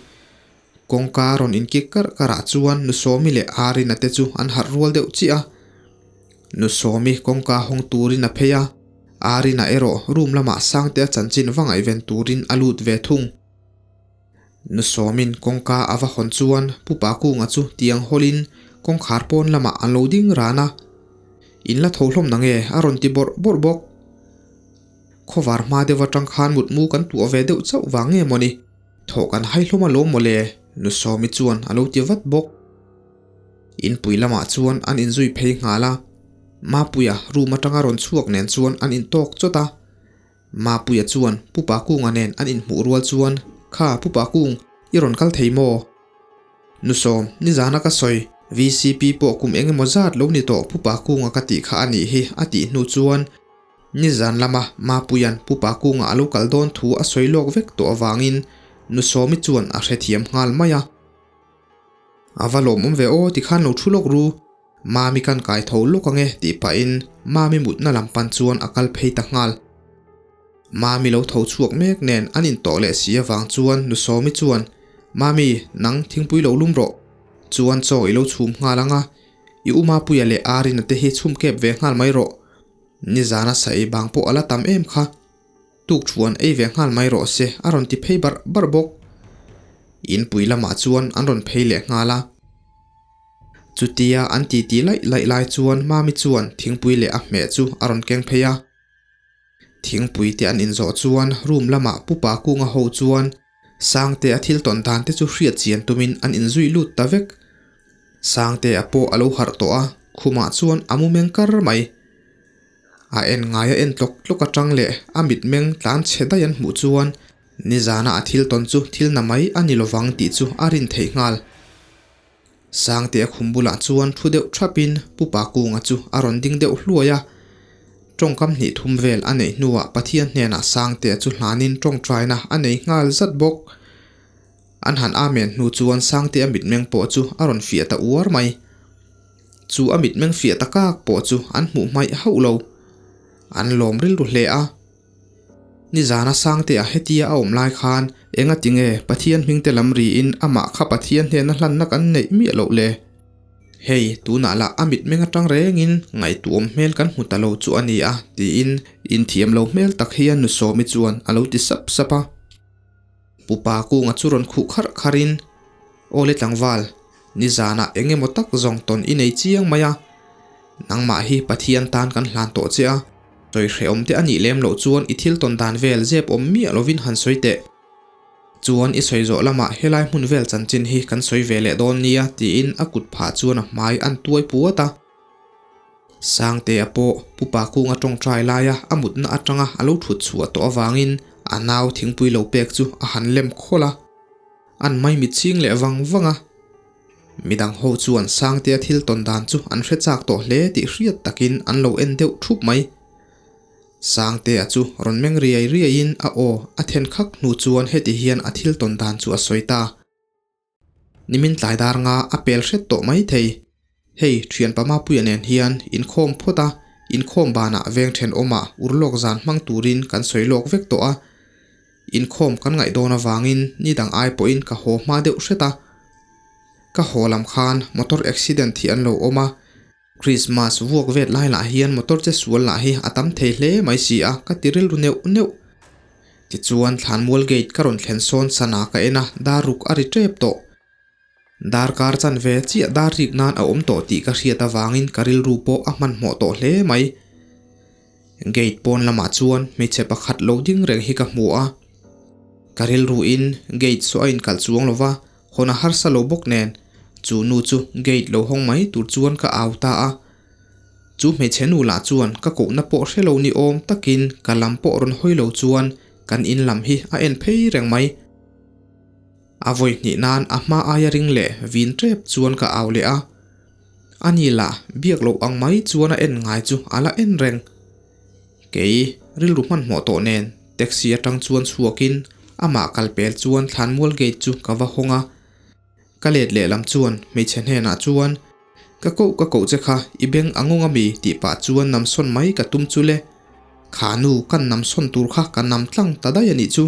Kawngka rawn inkik karh karh ah chuan Nu Sawmi leh Arina te chu an harh rual deuh chiah a. Nu Sawmi kawngka hawng turin a phei a, Arina erawh room lamah Sangtea chanchin va ngaihven turin a lut ve thung. Nu Sawmin kawngka a va hawn chuan Pu Pakunga chu tiang hawlin kawngkhar pawn lamah an lo ding ran a. In la tho hlawm nange a rawn ti bawrh bawrh bawk. Khawvar hma deuh atang khan mutmu kan tuah ve deuh chauh vang nge mawni? Thawh kan hai hlawm alawm mawle, Nu Sawmi chuan a lo ti vat bawk. Inpui lamah chuan an inzui phei nghal a, Mapuia room atanga rawn chhuak nen chuan an intawk chawt a. Mapuia chuan Pu Pakunga nen an inhmuh rual chuan, Kha Pu Pakung, i rawn kal thei maw? Nu Sawm, nizana ka sawi, VCP pawh kum eng emaw zat lo ni tawh Pu Pakunga ka tih kha a nih hi a tih hnu chuan Nizan lama Mapuia'n Pu Pakunga a lo kal dawn thu a sawi lawk vek tawh avangin Nu Sawmi chuan a hrethiam nghal mai a. A va lawmawm ve aw tikhan lo thu lawk ru, Mami kan kai tho lawk ange tih pahin Mami mutna lam pan chuan a kal phei ta nghal. Mami lo tho chhuak mek nen an intawh leh si avang chuan Nu Sawmi chuan, Mami, nang thingpui lo lum rawh. Chuan chaw i lo chhum nghal ang a, i u Mapuia leh Arina te hi chhum kep ve nghal mai rawh. Nizana sa ei bang pawh a la tam em kha. Tuk thuan ei ve nghal mai rawh se a rawn ti phei barh barh bawk. Inpui lamah chuan an rawn phei leh nghal a. Chutia an titi laih laih lai chuan Mami chuan thingpui leh a hmeh chu a rawn keng phei a. Thingpui te an inzawh chuan room lamah Pupa Kunga ho chuan Sangte a thil tawn dan te chu hriat chian tumin an inzui lut ta vek. Sangte a pawh a lo harh tawh a, khumah chuan a mu meng kar mai. A en ngai a en tlawk tlawk atang leh a mitmeng tlan chhe daih an hmuh chuan nizana a thil tawn chu thil na mai a ni lovang tih chu a rin theih nghal. Sangte a khum bulah chuan thu deuh thapin Pupa Kunga chu a rawn ding deuh hluai a. Tawngkam hnih thum vel a neih hnuah Pathian hnenah Sangte chu hlanin tawngtaina a nei nghal zat bawk. An han amen hnu chuan Sangte a mitmeng pawh chu a rawn fiah ta uar mai. Chu a mitmeng fiah ta kak pawh chu an hmuh hmaih hauh lo. An lawm rilru hle a. Nizana Sangtea hetia a awm lai khan enga tinge Pathian hmingte lam riin amah kha Pathian hnena hlanna kan neih miah loh le? Hei, tunah lah a mitmeng atang rengin ngaihtuahawm hmel kan hmu ta lo chu a ni a, tiin inthiam lo hmel tak hian Nu Sawmi chuan a lo ti sap sap a. Pupa Kunga chu rawn khuh kharh kharhin, Awle tlangval, nizanah eng emaw tak zawng tawn i nei chiang mai a, nangmah hi Pathian tan kan hlan tawh che a, sawi hrehawm te a nih lem loh chuan i thil tawn dan vel zep awm miah lovin han sawi teh. Chuan i sawi zawh lamah helai hmun vel chanchin hi kan sawi ve leh dawn nia tiin a kut phah chuan a hmai an tuai puat a. Sangtea pawh Pupa Kunga tawngtai laia a mutna atanga a lo thut chhuah tawh avangin a nau thingpui lo pek chu a han lem khawlh a. An maimit ching leh vang vang a. Midang ho chuan Sangtea thil tawn dan chu an hre chak tawh hle tih hriat takin an lo en deuh thup mai. Sangtea chu rawn meng riai riaiin a aw a then khak hnu chuan heti hian a thil tawn dan chu a sawi ta. Nimin tlai dar nga a pel hret tawh mai thei. Hei, thianpa Mapuia nen hian inkhawm phawt a, inkhawm banah veng thenawmah urlawk zan hmang turin kan sawi lawk vek tawh a. Inkhawm kan ngaih dawn avangin ni dang ai pawhin ka haw hma deuh hret a. Ka haw lam khan motor accident hi an lo awm a, Christmas vuak vet lai lah hian motor che sual lah hi a tam thei hle mai si a ka ti rilru neuh neuh. Tichuan Thlanmual gate ka rawn thlen sawn sana ka en a, dar ruk a ri tep tawh. Darkar chanve chiah dar rik nan a awm tawh tih ka hriat avangin ka rilru pawh a hmanhmawh tawh hle mai. Gate pawn lamah chuan hmeichhe pakhat lo ding reng hi ka hmu a. Ka rilruin gate saw a inkalh chuang lo va, hawn a harsa lo bawk nen, chu nu chu gate lo hawng mai tur chuan ka au ta a. Chu hmeichhe nu lah chuan ka kohna pawh hre lo ni awm takin ka lam pawh rawn hawi lo chuan kan in lam hi a en phei reng mai. A vawi hnih nan a hma aia ring leh vin tep chuan ka au leh a. Ani lah biak loh ang mai chuan a en ngai chu a la en reng. Kei rilru hmanhmawh tawh nen taxi atang chuan chhuakin amah kal pel chuan Thlanmual gate chu ka va hawng a. Ka let lehlam chuan hmeichhe hnenah chuan Ka koh ka koh che kha i beng a ngawng ami tih pah chuan nam sawn mai ka tum chu le. Kha nu kan nam sawn tur kha ka nam tlang ta daih a nih chu.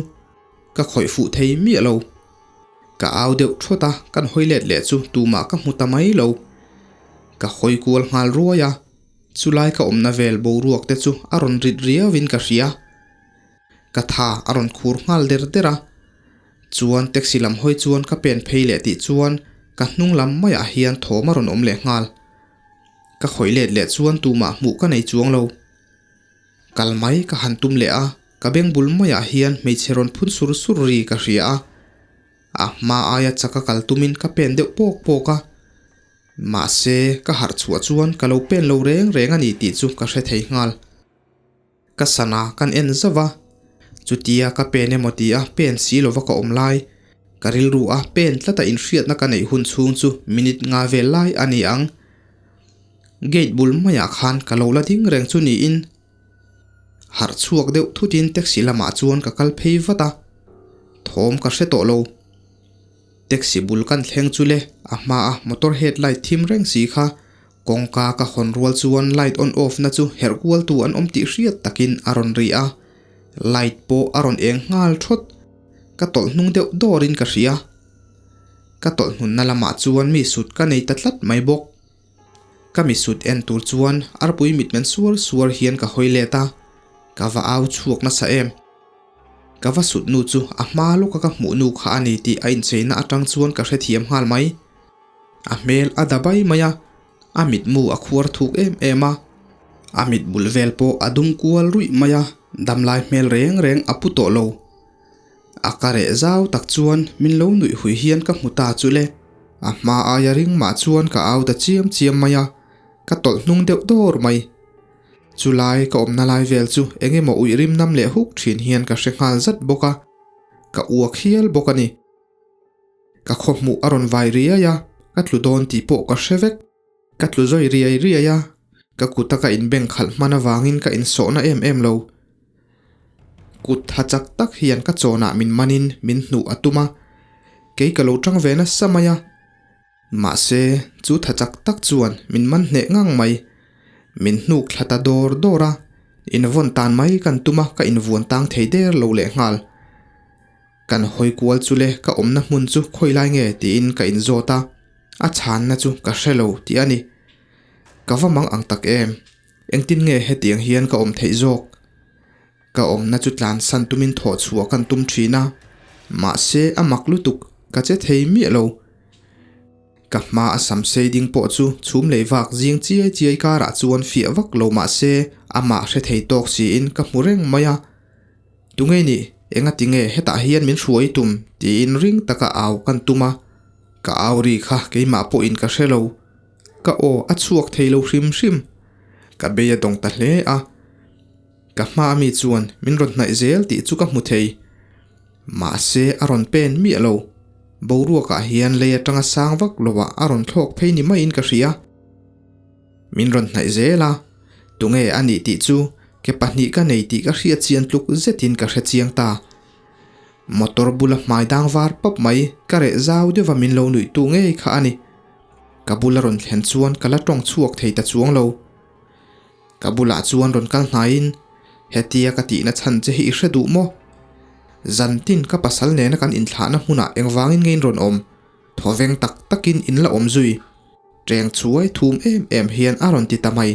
Ka khawih fuh thei miah lo. Ka au deuh thawt a, kan hawi let leh chu tumah ka hmu ta mai lo. Ka hawi kual nghal ruai a, chulai ka awmna vel boruak te chu a rawn rit riauin ka hria. Ka tha a rawn khur nghal der der a, chuan taxi lam hawi chuan ka pen phei leh tih chuan ka hnung lam maiah hian thawm a rawn awm leh nghal. Ka khawih let leh chuan tumah hmuh ka nei chuang lo. Kal mai ka han tum leh a, ka beng bul maiah hian hmeichhe rawn phun sur sur ri ka hria a. A hma aia chaka kal tumin ka pen deuh pawk pawk a. Mahse, ka harh chhuah chuan ka lo pen lo reng reng a ni tih chu ka hre thei nghal. Ka sana kan en zauh a, chutia ka pen emaw tia pen si lova ka awm lai, ka rilru a pen tlata inhriatna ka neih hun chhung chu minute nga vel lai a ni ang. Gate bul maiah khan ka lo la ding reng chu niin harh chhuak deuh thutin taxi lamah chuan ka kal phei vat a. Thawm ka hre tawh lo. Taxi bul kan thleng chu le, a hmaa motor headlight thim reng si kha kawngka ka hawn rual chuan light on off na chu herh kual tu an awm tih hriat takin a rawn ri a, light pawh a rawn eng nghal thawt. Ka tawlh hnung deuh dawrin ka hria. Ka tawlh hnunna lamah chuan mi sut ka nei ta tlat mai bawk. Ka mi sut en tur chuan arpui mitmen suar suar hian ka hawi let a, ka va au chhuak nasa em. Ka va sut nu chu a hma lawka ka hmuh nu kha a ni tih a incheina atang chuan ka hrethiam nghal mai. A hmel a da bai mai a, a mitmu a khuar thuk em em a, a mit bul vel pawh a dum kual ruih mai a, damlai hmel reng reng a pu tawh lo. A ka reh zau tak chuan min lo nuih hui hian ka hmu ta chu le. A hma aia ring mah chuan ka au ta chiam chiam mai a, ka tawlh hnung deuh dawr mai. Chulai ka awmna lai vel chu eng emaw uih rim nam leh huk thin hian ka hre nghal zat bawk a, ka uak hial bawk a ni. Ka khawhmuh a rawn vai riai a, ka tlu dawn tih pawh ka hre vek. Ka tlu zawi riai riai a, ka kuta ka inbeng khalh hman avangin ka insawhna em em lo. Kut tha chak tak hian ka chawnah min manin min hnuh a tum a, kei ka lo tang ve nasa mai a. Mahse, chu tha chak tak chuan min man hneh ngang mai. Min hnuk thla ta dawr dawr a, invawn tan mai kan tum a ka invuan tang thei der lo lehnghal. Kan hawi kual chu le ka awmna hmun chu khawi lai nge tiin ka inzawt a, a chhanna chu ka hre lo tih a ni. Ka va mang ang tak em? Engtin nge hetiang hian ka awm theih zawk? Ka awmna chu tlansan tumin thawh chhuah kan tum thin a, mahse a mak lutuk ka che thei miah lo. Ka hma a sam sei ding pawh chu chhum lei vak zing chiai chiai karah chuan fiah vak lo mahse amah hre thei tawk siin ka hmu reng mai a. Tunge nih? Engati nge hetah hian min hruai tum? tiin ring taka au kan tum a. Ka au ri kha keimah pawhin ka hre lo. Ka aw a chhuak thei lo hrim hrim. Ka bei a dawng ta hle a. Ka hma ami chuan min rawn hnaih zel tih chu ka hmu thei. Mahse a rawn pen miah lo. Boruakah hian lei atanga sang vak lovah a rawn thlawk phei ni maiin ka hria. Min rawn hnaih zel a, tunge a nih tih chu ke pahnih ka nei tih ka hriat chian tluk zetin ka hre chiang ta. Motor bula hmai dang var pawp mai ka reh zau deuh a min lo nuih tu ngei kha a ni. Ka bula rawn thlen chuan ka la tawng chhuak thei ta chuang lo. Ka bulah chuan rawn kal hnaiin, Hetia ka tihna chhan che hi i hre duh maw? Zantin ka pasal nena kan inthlahna hmunah engvangin nge in rawn awm? Thawveng tak takin in la awm zui. Ṭeng chuai thum em em hian a rawn ti ta mai.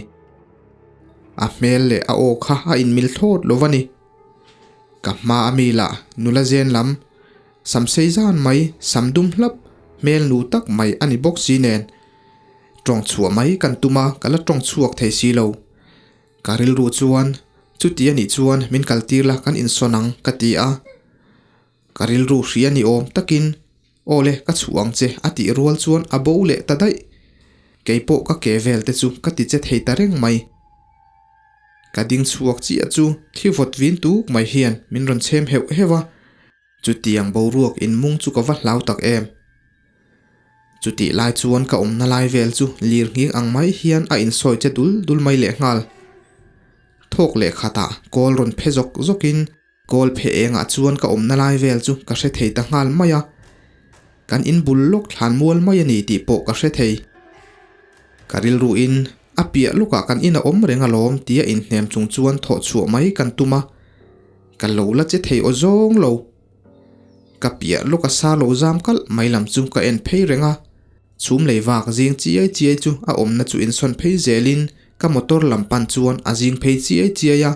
A hmel leh a aw kha a inmil thlawt lo va ni. Ka hma a mi lah nula zen lam, sam sei zan mai, sam dum hlap, hmel nu tak mai a ni bawk si nen. Ṭawng chhuah mai kan tum a, ka la ṭawng chhuak thei si lo. Ka rilru chuan, Chuti a nih chuan min kaltir la kan insawn ang, ka ti a. Ka rilru hria ni awm takin, Aw le, ka chhuah ang che, a tih rual chuan a bo leh ta daih. Kei pawh ka ke vel te chu ka ti che thei ta reng mai. Ka ding chhuak chiah chu thli vawt vin tuk mai hian min rawn chhem heuh heuh a, chutiang boruak inmung chu ka va hlau tak em. Chutih lai chuan ka awmna lai vel chu lir nghing ang mai hian a insawi che dul dul mai lehnghal. Thawk leh khatah kawl rawn phe zawk zawkin Kawl phe engah chuan ka awmna lai vel chu ka hre thei ta nghal mai a, kan in bul lawk thlan mual mai a ni tih pawh ka hre thei. Ka rilruin a piah lawkah kan in a awm reng alawm tia inhnem chung chuan thawh chhuah mai kan tum a, ka lo la che thei aw zawng lo. Ka piah lawka sa lo zam kalh mai lam chu ka en phei reng a, chhum lei vak zing chiai chiai chu a awmna chu insawn phei zelin ka motor lam pan chuan a zing phei chiai chiai a.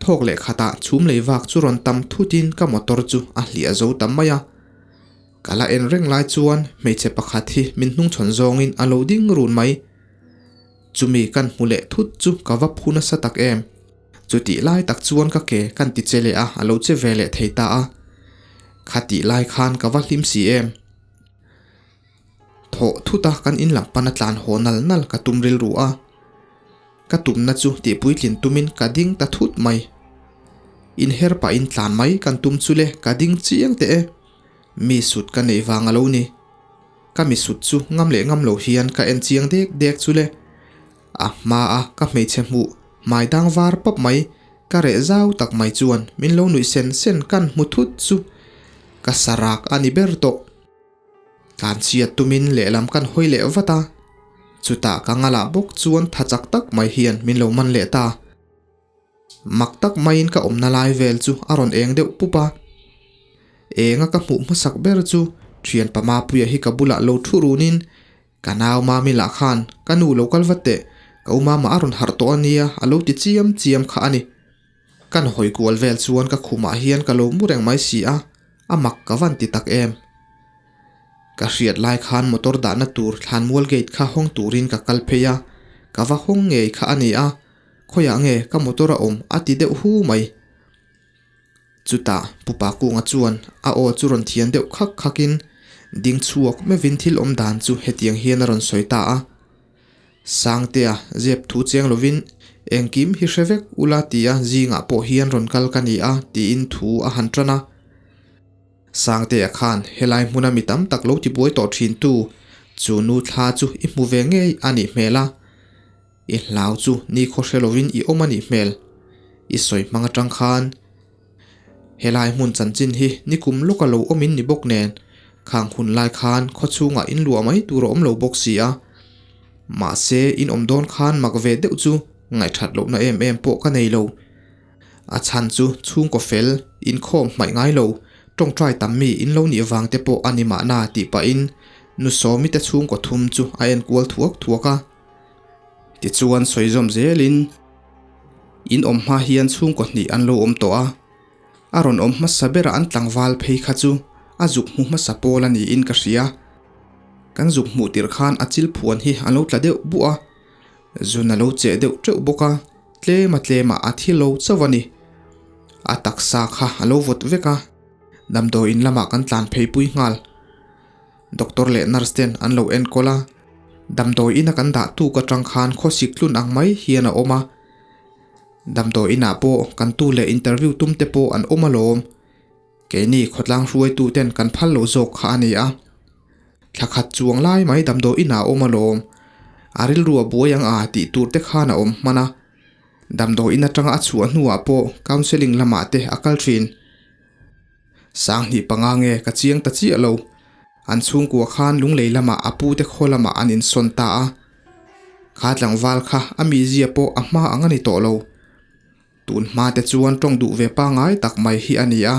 Thawk leh khatah chhum lei vak chu rawn tam thutin ka motor chu a hliah zo ta mai a. Ka la en reng lai chuan hmeichhe pakhat hi min hnungchhawn zawngin a lo ding run mai. Chumi kan hmu leh thut chu ka va phu nasa tak em. Chutih lai tak chuan ka ke kan ti che leh a, a lo che ve leh thei ta a. Khatih lai khan ka va hlim si em. Thawh thut a kan in lam pana tlan haw nal nal ka tum rilru a. Ka tumna chu tihpuitlin tumin ka ding ta thut mai. Inher pahin tlan mai kan tum chu le ka ding chiang teh e. Mi sut ka neih vang a lo ni. Ka mi sut chu ngam leh ngam lo hian ka en chiang dek dek chu le. A hma a ka hmeichhe hmuh hmai dang var pawp mai ka reh zau tak mai chuan min lo nuih sen sen kan hmu thut chu. Ka sarak a ni ber tawh. Tlanchhiat tumin lehlam kan hawi leh vat a, chutah ka ngalah bawk chuan tha chak tak mai hian min lo man leh ta. Mak tak maiin ka awmna lai vel chu a rawn eng deuh pup a. Enga ka hmuh hmasak ber chu thianpa Mapuia hi ka bulah lo thu runin Ka nau Mami lah khan ka nu lo kal vat teh, ka u mama a rawn harh tawh a nia a lo ti chiam chiam kha a ni. Kan hawi kual vel chuan ka khumah hian ka lo mu reng mai si a, a mak ka van ti tak em. Ka hriat lai khan motor dahna tur Thlanmual gate kha hawng turin ka kal phei a, ka va hawng ngei kha a ni a, khawiah nge ka motor a awm a ti deuh hu mai. Chutah Pupa Kunga chuan a aw chu rawn thian deuh khak khakin ding chhuak meuhin thil awm dan chu hetiang hian a rawn sawi ta a. Sangtea zep thu cheng lovin engkim hi hre vek ula tia zingah pawh hian rawn kal ka ni a tiin thu a han tan a. Sangtea khan helai hmuna mi tam tak lo tibuai tawh thintu chu nu thla chu i hmu ve ngei a nih hmel a. I hlau chu ni khaw hre lovin i awm a nih hmel. I sawi hmang atang khan helai hmun chanchin hi nikum lawka lo awmin ni bawk nen khang hun lai khan khaw chhungah in luah mai tur a awm lo bawk si a. Mahse in awm dawn khan mak ve deuh chu ngaihthat lohna em em pawh ka nei lo. A chhan chu chhungkaw fel, inkhawm hmaih ngai lo, tawngtai tam mi in lo nih vang te pawh a ni mahna tih pahin nu Sawmi te chhungkaw thum chu a enkual thuak thuak a. Tichuan sawi zawm zelin in awm hma hian chhungkaw hnih an lo awm tawh a, a rawn awm hmasa berah an tlangval phei kha chu a zuk hmu hmasa pawl a niin ka hria. Kan zuk hmuh tirh khan a chil phuan hi a lo tla deuh buh a, zun a lo cheh deuh teuh bawk a, tlema tlemah a thi lo chauh a ni. A taksa kha a lo vawt vek a, damdawiin lamah kan tlan phei pui nghal. Doctor leh nurse ten an lo enkawl a, damdawi ina kan dah tuk atang khan khawsik tlun ang mai hian a awm a. Damdawi inah pawh kan tu leh interview tum te pawh an awm alawm. Keini khawtlang hruaitu ten kan phal loh zawk kha a ni a. Thla khat chuang lai mai damdawi inah a awm alawm. A rilru a buai ang a tih tur te khan a awm hman a. Damdawi in atanga a chhuah hnuah pawh counselling lamah te a kal thin. 5005 nge ka chiang ta chiah lo. An chhungkua khan lunglei lamah a pute khaw lamah an insawn ta a. Kha tlangval kha a mizia pawh a hma ang a ni tawh lo. Tun hma te chuan tawng duh ve pangai tak mai hi a ni a.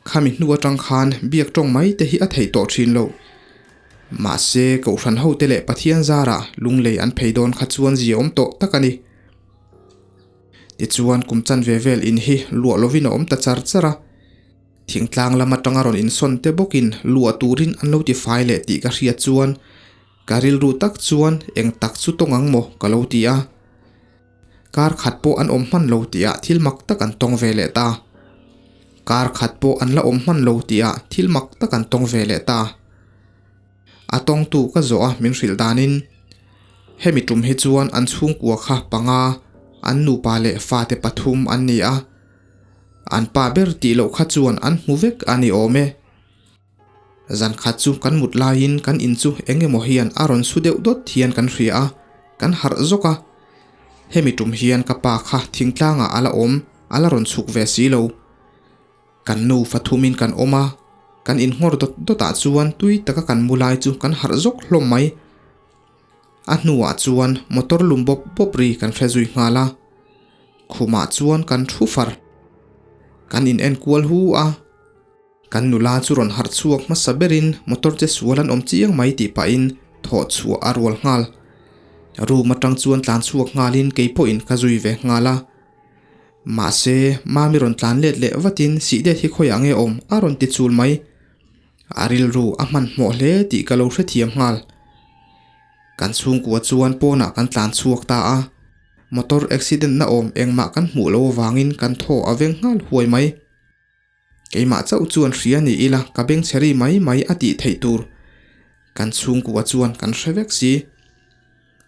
Khami hnu atang khan biak tawng mai te hi a theih tawh thin lo. Mahse Kohhran hote leh Pathian zarah lunglei an phei dawn kha chuan ziaawm tawh tak a ni. Tichuan kum chanve vel in hi luah lovin a awm ta char char a, thingtlang lam atanga rawn insawn te bawkin luah turin an lo tifai leh tih ka hriat chuan ka rilru tak chuan eng tak chu tawng ang maw ka lo ti a. Kar khat pawh an awm hman lo tihah thil mak tak an tawng ve leh ta. Kar khat pawh an la awm hman lo tihah thil mak tak an tawng ve leh ta. A tawngtu ka zawh a min hrilh danin hemi tum hi chuan an chhungkua kha panga an nupa leh fate pathum an ni a, an pa ber tih loh kha chuan an hmu vek a ni awm e. Zan khat chu kan mut laiin kan in chu eng emaw hian a rawn su deuh dawt hian kan hria a, kan harh zawk a. Hemi tum hian ka pa kha thingtlangah a la awm, a la rawn chhuk ve si lo. Kan nu fathumin kan awm a, kan inngawr dawt dawtah chuan tui taka kan mu lai chu kan harh zawk hlawm mai. A hnuah chuan motor lum bawp bawp ri kan hre zui nghal a, khumah chuan kan thu far. Kan in enkual hu a, kan nula chu rawn harh chhuak hmasa berin motor che sual an awm chiang mai tih pahin thawh chhuah a rual nghal. Room atang chuan tlan chhuak nghalin keipawhin ka zui ve nghal a. Mahse, Mami rawn tlan let leh vatin Sihdet hi khawiah nge awm a rawn ti chul mai. A rilru a hmanhmawh hle tih ka lo hrethiam nghal. Kan chhungkua chuan pawnah kan tlan chhuak ta a, motor accident na awm engmah kan hmuh loh avangin kan thaw a veng nghal huai mai. Keimah chauh chuan hria ni ila ka beng chhe ri mai mai a tih theih tur. Kan chhungkua chuan kan hre vek si.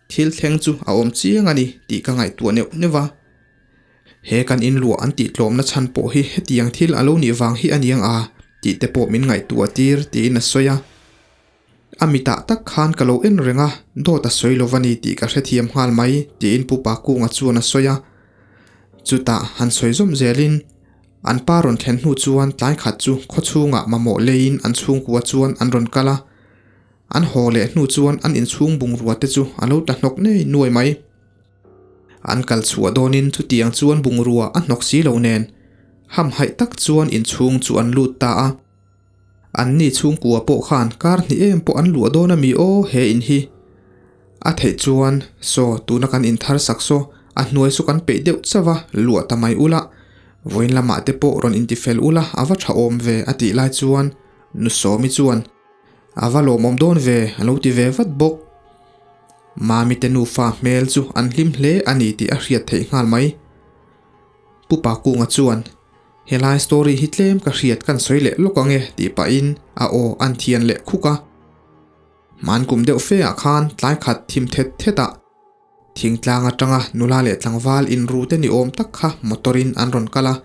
Thil thleng chu a awm chiang a ni tih ka ngaihtuah neuh neuh va. He kan inluah an tih tlawmna chhan pawh hi hetiang thil a lo nih vang hi a niang a tih te pawh min ngaihtuah tir tiin a sawi a. A mitah tak khan ka lo en reng a, dawt a sawi lo va ni tih ka hrethiam nghal mai tiin Pu Pakunga chuan a sawi a. Chutah han sawi zawm zelin. An pa rawn thlen hnu chuan tlai khat chu khaw chhungah mamawh leiin an chhungkua chuan an rawn kal a. An haw leh hnu chuan an inchhung bungrua te chu a lo tla hnawk nei nuai mai. An kal chhuah dawnin chutiang chuan bungrua a hnawk si lo nen hamhaih tak chuan inchhung chu an lut ta a. Anni chhungkua pawh khan kar hnih em pawh an luah dawn a mi aw he in hi. A theih chuan saw tuna kan inthar sak saw a hnuai chu kan peih deuh chauh a luah ta mai ula, vawiin lamah te pawh rawn intifel ula a va tha awm ve a tih lai chuan Nu Sawmi chuan a va lawmawm dawn ve a lo ti ve vat bawk. Mami te nufa hmel chu an hlim hle a ni tih a hriat theih nghal mai. Pu Pakunga chuan Helai story hi tlem ka hriat kan sawi leh lawk ange tih pahin a aw an thian leh khuk a. Hman kum deuh fe ah khan tlai khat thim thet thet ah thingtlang atanga nula leh tlangval inru te ni awm tak kha motor in an rawn kal a.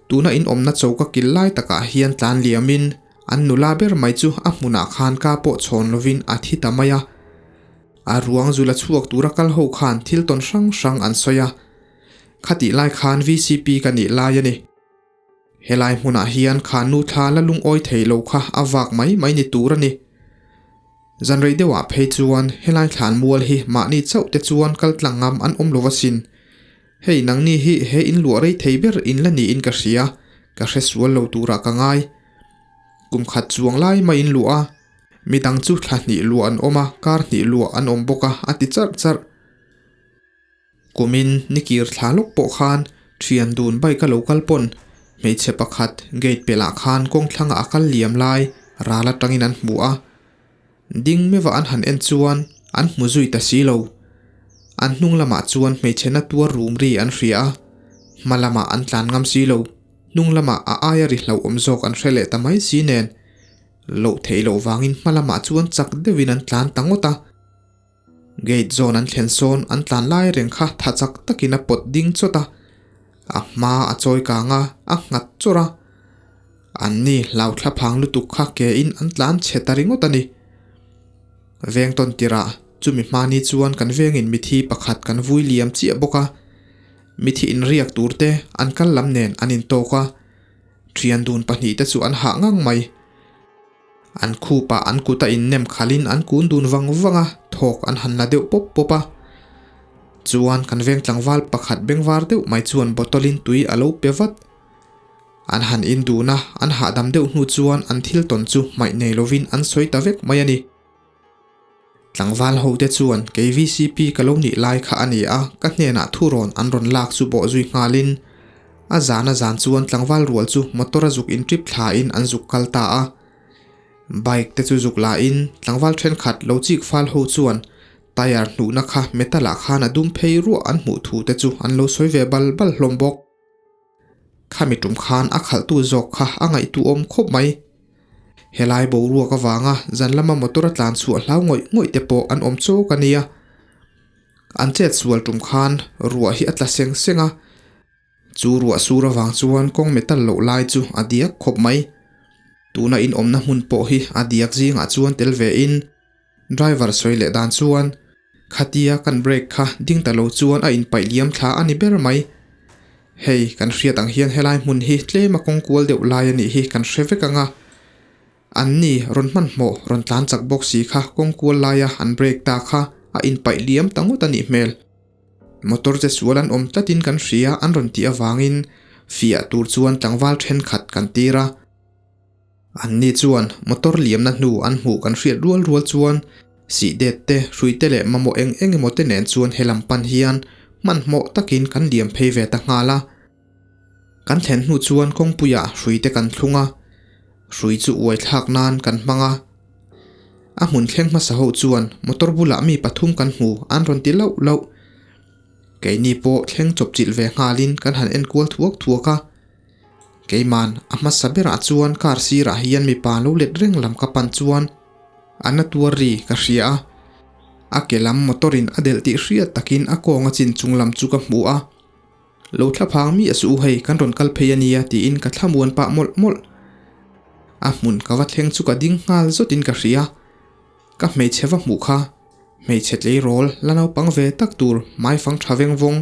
Tuna in awmna choka kil lai takah hian tlan liam in an nula ber mai chu a hmunah khan ka pawh chhawn lovin a thi ta mai a. A ruang zula chhuak tura kal ho khan thil tawn hrang hrang an sawi a. Khatih lai khan vcp ka nih lai a ni. Helai hmunah hian kha nu thla la lungawi thei lo kha a vak mai mai ni tur a ni. Zanrei deuhah phei chuan helai thlan mual hi mahni chauh te chuan kal tlang ngam an awm lo asin. Hei nangni hi he in luah rei thei ber in la niin ka hria, ka hre sual lo turah ka ngai. Kum khat chuang lai mai in luah a, midang chu thla hnih luah an awm a, kar hnih luah an awm bawk a, a ti charh charh. Kumin nikir thla lawk pawh khan thian dun bike a lo kal pawn hmeichhe pakhat gate pelh ah khan kawng thlangah a kal liam lai ral atangin an hmu a. Ding meuh an han en chuan an hmu zui ta si lo. An hnung lamah chuan hmeichhe na tuar rum ri an hria a, hma lamah an tlan ngam si lo. Hnung lamah a aia ri hlauhawm zawk an hre leh ta mai si nen loh theih loh vangin hma lamah chuan chak deuhin an tlan ta ngawt a. Gate zawn an thlen sawn an tlan lai reng kha tha chak takin a pawt ding chawt a, a hma a chawi kang a, a nghat chawrh a. Anni hlau thla phang lutuk kha ke in an tlan chhe ta ringawt a ni. Veng tawn tirah chumi hmani chuan kan vengin mithi pakhat kan vui liam chiah bawk a, mithi inriak tur te an kal lam nen an intawk a, thian dun pahnihte chu an hah ngang mai. An khupah an kut a innem khalhin an kun dun vang vang a, thawk an han la deuh pawp pawp a. Chuan kan veng tlangval pakhat bengvar deuh mai chuan bottle in tui a lo pe vat. An han in dun a, an hahdam deuh hnu chuan an thil tawn chu hmaih nei lovin an sawi ta vek mai a ni. Tlangval ho te chuan kei vcp ka lo nih lai kha a ni a, ka hnenah thurawn an rawn lak chu bawh zui nghalin a zan a zan chuan tlangval rual chu motor a zuk in trip thla in an zuk kal ta a. Bike te chu zuk la in tlangval thenkhat lo chik fal ho chuan tyre hnuhna kha metal ah khan a dum phei ruah an hmuh thu te chu an lo sawi ve bal bal hlawm bawk. Khami tum khan a khalhtu zawk kha a ngaihtuahawm khawp mai. Helai boruak avanga zan lama motor a tlan chhuah hlau ngawih ngawih te pawh an awm chawk a nia. An chet sual tum khan ruah hi a tla seng seng a, chu ruah sur avang chuan kawng metal loh lai chu a diak khawp mai. Tuna inawmna hmun pawh hi a diak zingah chuan tel ve in, Driver sawi leh dan chuan khatia kan brake kha ding ta lo chuan a inpaih liam thla a ni ber mai. Hei kan hriat ang hian helai hmun hi tlem a kawng kual deuh lai a nih hi kan hre vek ang a. An ni rawn hmanhmawh rawn tlan chak bawk si kha kawng kual laia an brake ta kha a inpaih liam ta ngawt a nih hmel. Motor che sual an awm tlatin kan hria an rawn tih avangin fiah tur chuan tlangval thenkhat kan tir a. Anni chuan motor liamna hnu an hmuh kan hriat rual rual chuan sih det te, hrui te leh mamawh eng eng emaw te nen chuan he lam pan hian hmanhmawh takin kan liam phei ve ta nghal a. Kan thlen hnu chuan kawngpuiah hrui te kan thlung a, hrui chu uai thlak nan kan hmang a. A hmun thleng hmasa ho chuan motor bulah mi pathum kan hmu an rawn ti lauh lauh. Keini pawh thleng chawpchilh ve nghalin kan han enkual thuak thuak a. Keiman a hmasa berah chuan car sirah hian mipa lo let reng lam ka pan chuan a na tuar ri ka hria a, a ke lam motor in a delh tih hriat takin a kawng a chin chung lam chu ka hmu a, Lo thla phang mi a suh u hei kan rawn kal phei a nia tiin ka thlamuan pah mawlh mawlh. A hmun ka va thleng chu ka ding nghal zawtin ka hria, ka hmeichhe va hmuh kha hmeichhe tleirawl la naupang ve tak tur hmaifang tha veng vawng.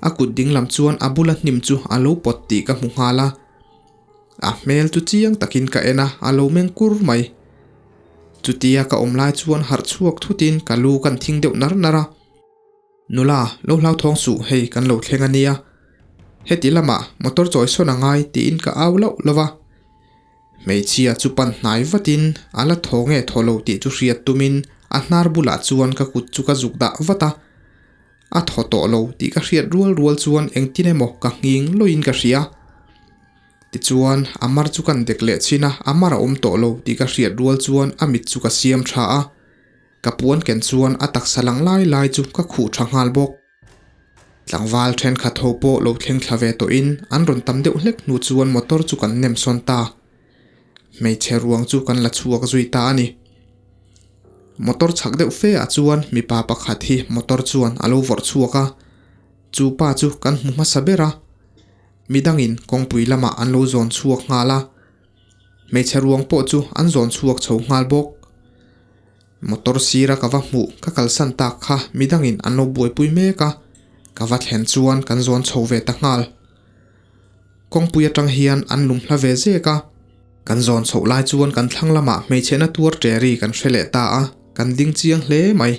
A kut dinglam chuan a bula hnim chu a lo pawt tih ka hmu nghal a. A hmel chu chiang takin ka en a, a lo meng kur mai. Chutia ka awm lai chuan harh chhuak thutin ka lu kan thing deuh nar nar a. Nula, lo hlauthawng suh, hei kan lo thleng a nia. Heti lamah motor chawi sawn a ngai tiin ka au lauh lauh a. Hmeichhia chu pan hnai vatin a la thaw nge thaw lo tih chu hriat tumin a hnar bulah chuan ka kut chu ka zuk dah vat a. A thaw tawh lo tih ka hriat rual rual chuan engtin emaw ka nghing lawiin ka hria. Tichuan, a mar chu kan dek leh chhin a, a mar a awm tawh lo tih ka hriat rual chuan a mit chu ka siam tha a. Ka puan ken chuan a taksa lang lai lai chu ka khuh tha nghal bawk. Tlangval thenkhat ho pawh lo thleng thla ve tawhin an rawn tam deuh hlek hnu chuan motor chu kan nem sawn ta. Hmeichhe ruang chu kan la chhuak zui ta a ni. Motor chhak deuh fe ah chuan mipa pakhat hi motor chuan a lo vawrh chhuak a, chu pa chu kan hmu hmasa ber a. Midangin kawngpui lamah an lo zawn chhuak nghal a, hmeichhe ruang pawh chu an zawn chhuak chho nghal bawk. Motor sira ka va hmuh ka kalsan tak kha midangin an lo buaipui mek a, ka va thlen chuan kan zawn chho ve ta nghal. Kawngpui atang hian an lum hla ve zek a, kan zawn chhoh lai chuan kan thlang lamah hmeichhena tuar ṭeri kan hre leh ta a, kan ding chiang hle mai.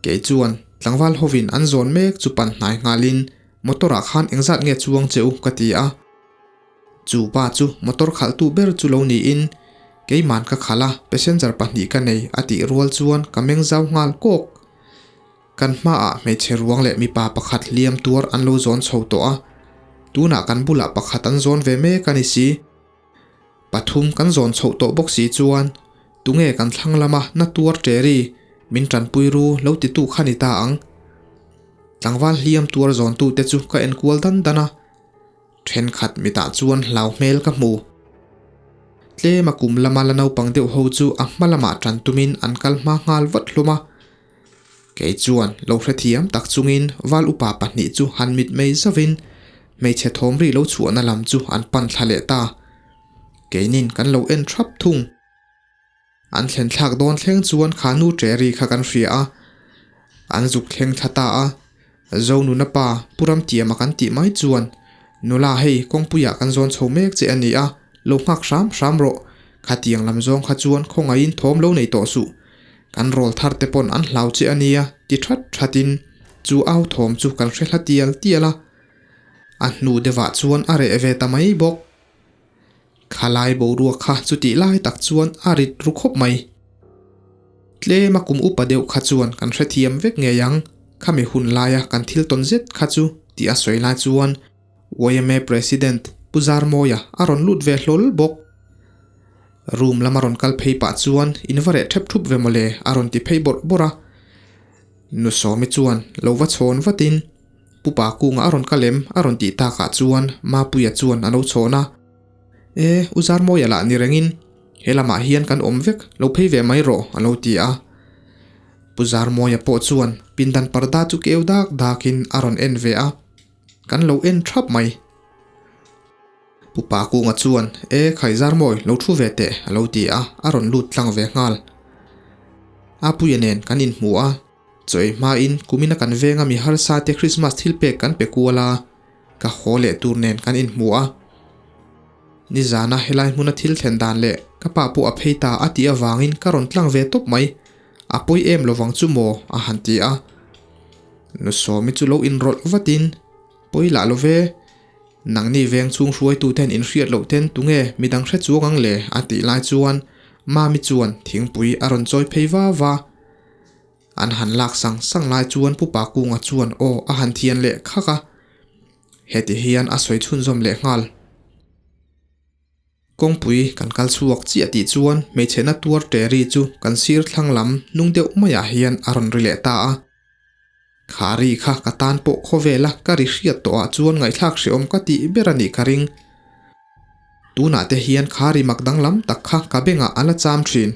Kei chuan tlangval hovin an zawn mek chu pan hnai nghalin motor ah khan engzat nge chuang che u ka ti a. Chu pa chu motor khalhtu ber chu lo niin keiman ka khalh a, passenger pahnih ka nei a tih rual chuan ka meng zau nghal kawk. Kan hmaah hmeichhe ruang leh mipa pakhat hliam tuar an lo zawn chho tawh a, tunah kan bulah pakhat an zawn ve mek a ni si. Pathum kan zawn chhoh tawh bawk si chuan tunge kan thlang lama na tuar ṭeri min ṭanpui ru lo titu kha ni ta ang. Tlangval hliam tuar zawntute chu ka enkual dan dan a. Thenkhat mitah chuan hlau hmel ka hmu. Tlema kum lama la naupang deuh ho chu a hma lamah tan tumin an kal hma nghal vat hlawm a. Kei chuan lo hrethiam tak chungin val upa pahnih chu han mit mai zauvin hmeichhe thawm ri lo chhuahna lam chu an pan thla leh ta. Keinin kan lo en thap thung. An thlen thlak dawn thleng chuan kha nu ṭeri kha kan hria a, an zuk thleng thla ta a. Zonuna pa Pu Ramtiama kan tih mai chuan, Nula hei kawngpuiah kan zawn chho mek che a ni a, lo nghak hram hram rawh. Khatiang lam zawng kha chuan khawngaihin thawm lo nei tawh suh. Kan rawl thar te pawn an hlau che a nia ti that thatin chu au thawm chu kan hre hla tial tial a. A hnu deuhah chuan a reh ve ta mai bawk. Khalai boruak kha chutih lai tak chuan a rit ru khawp mai. Tlema kum upa deuh kha chuan kan hrethiam vek ngei ang, khami hun laia kan thil tawn zet kha chu tih a sawi lai chuan YMA President Pu Zarmawia a rawn lut ve hlawl bawk. Room lama rawn kal phei pah chuan in va reh thep thup ve mawle a rawn ti phei bawrh bawrh a. Nu Sawmi chuan lo va chhawn vatin Pu Pa Kunga a rawn kal em? a rawn tih takah chuan Mapuia chuan a lo chhawn a. E, U Zarmawia lah ni rengin he lamah hian kan awm vek, lo phei ve mai rawh a lo ti a. Pu Zarmawia pawh chuan pindan parda chu keu dak dakin a rawn en ve a, kan lo en thap mai. Pu Pa Kunga chuan, E, khai Zarmawi, lo thu ve teh a lo ti a, a rawn lut tlang ve nghal. Apuia nen kan inhmu a. Chawi hmain kumina kan venga mi harsa te Christmas thil pek kan pe kual a, ka haw leh tur nen kan inhmu a. Nizana helai hmuna thil thlen dan leh ka pa pawh a phei ta a tih avangin ka rawn tlang ve tawp mai, a pawi em lovang chu maw a han ti a. Nu Sawmi chu lo inrawlh vatin, Pawi lah lo ve, nangni veng chhung hruaitu ten inhriat loh ten tunge midang hre chuang ang le a tih lai chuan Mami chuan thingpui a rawn chawi phei va va. An han lak sang sang lai chuan Pu Pakunga chuan aw a han thian leh khak a, heti hian a sawi chhunzawm leh nghal. Kawngpui kan kal chhuak chiah tih chuan hmeichhe na tuar ṭeri chu kan sir thlang lam hnung deuh maiah hian a rawn ri leh ta a. Kha ri kha ka tan pawh khawvela ka ri hriat tawhah chuan ngaihthlak hrehawm ka tih ber a nih ka ring. Tunah te hian kha ri mak danglam tak kha ka bengah a la cham thin.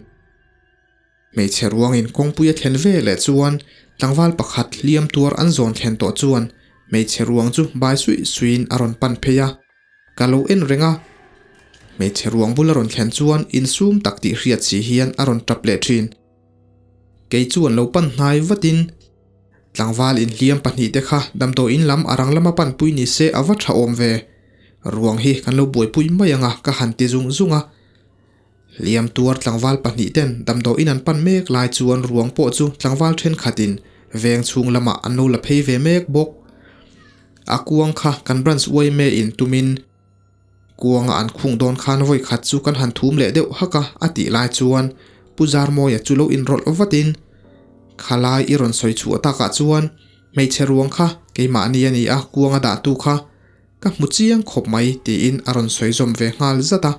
Hmeichhe ruangin kawngpui a thlen ve leh chuan tlangval pakhat hliam tuar an zawn thlen tawh chuan hmeichhe ruang chu bai suih suihin a rawn pan phei a, ka lo en reng a. Hmeichhe ruang bul a rawn thlen chuan insum tak tih hriat si hian a rawn tap leh thin. Kei chuan lo pan hnai vatin. Tlangval inhliam pahnihte kha damdawiin lam a rang lama panpui ni se a va tha awm ve. Ruang hi kan lo buaipui mai ang a ka han ti zung zung a. Hliam tuar tlangval pahnihten damdawiin an pan mek lai chuan ruang pawh chu tlangval thenkhatin veng chhung lamah an lo la phei ve mek bawk. A kuang kha kan branch uaime in tumin Kuanga an khung dawn khan vawi khat chu kan han thum leh deuh hak a, a tih lai chuan Pu Zarmawia chu lo inrawlh vatin, Khalai i rawn sawi chhuah takah chuan hmeichhe ruang kha keimahni a ni a, kuanga dahtu kha ka hmu chiang khawp mai tiin a rawn sawi zawm ve nghal zat a.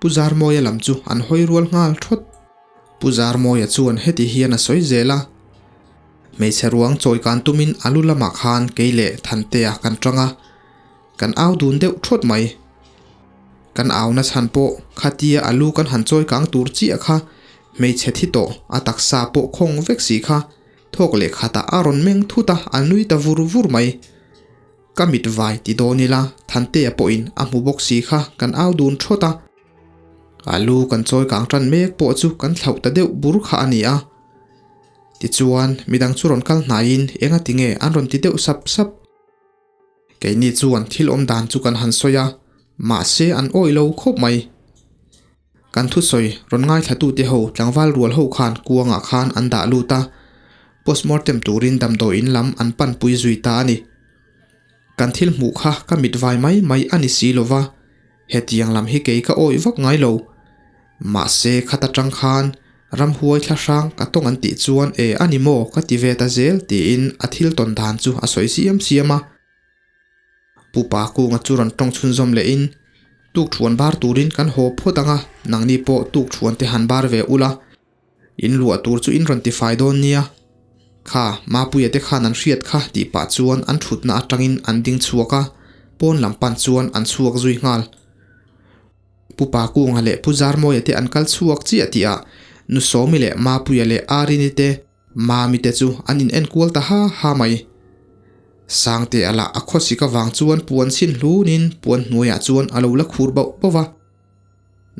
Pu Zarmawia lam chu an hawi rual nghal thawt. Pu Zarmawia chuan heti hian a sawi zel a, Hmeichhe ruang chawi kan tumin a lu lamah khan kei leh Thantea kan tang a, Kan au dun deuh thawt mai. Kan auna chhan pawh khatia a lu kan han chawi kang tur chiah kha hmeichhe thi tawh a taksa pawh khawng vek si kha thawk leh khatah a rawn meng thut a, a nui ta vur vur mai. Ka mit vai ti dawn ila Thantea pawhin a hmu bawk si kha kan au dun thawt a. A lu kan chawi kang tan mek pawh chu kan thlauh ta deuh bur kha a ni a. Tichuan midang chu rawn kal hnaiin engati nge an rawn ti deuh sap sap. Keini chuan thil awm dan chu kan han sawi a, mahse an awih lo khawp mai. Kan thusawi rawn ngaithlatute ho tlangval rual ho khan kuangah khan an dah lut a, postmortem turin damdawiin lam an panpui zui ta a ni. Kan thil hmuh kha ka mit vai mai mai a ni si lova, Hetiang lam hi kei ka awih vak ngai lo. Mahse khat atang khan ramhuai thla hrang ka tawng an tih chuan e a ni maw ka ti ve ta zel tiin a thil tawn dan chu a sawi siam siam a. Pu Pa Kunga chu rawn tawng chhunzawm lehin tukthuan bar turin kan haw phawt ang a, nangni pawh tukthuan te han bar ve ula. In luah tur chu in rawn ti fai dawn nia. Kha, Mapuia te khan an hriat kha tih pah chuan an thutna atangin an ding chhuak a, pawn lam pan chuan an chhuak zui nghal. Pu Pakunga leh Pu Zarmawia te an kal chhuak chiah tihah Nu Sawmi leh Mapuia leh Arini te, Mami te chu an in enkual ta ha ha mai. Sangtea lah a khawsik avang chuan puan chhin hlunin puan hnuaiah chuan a lo la khur bauh bauh va.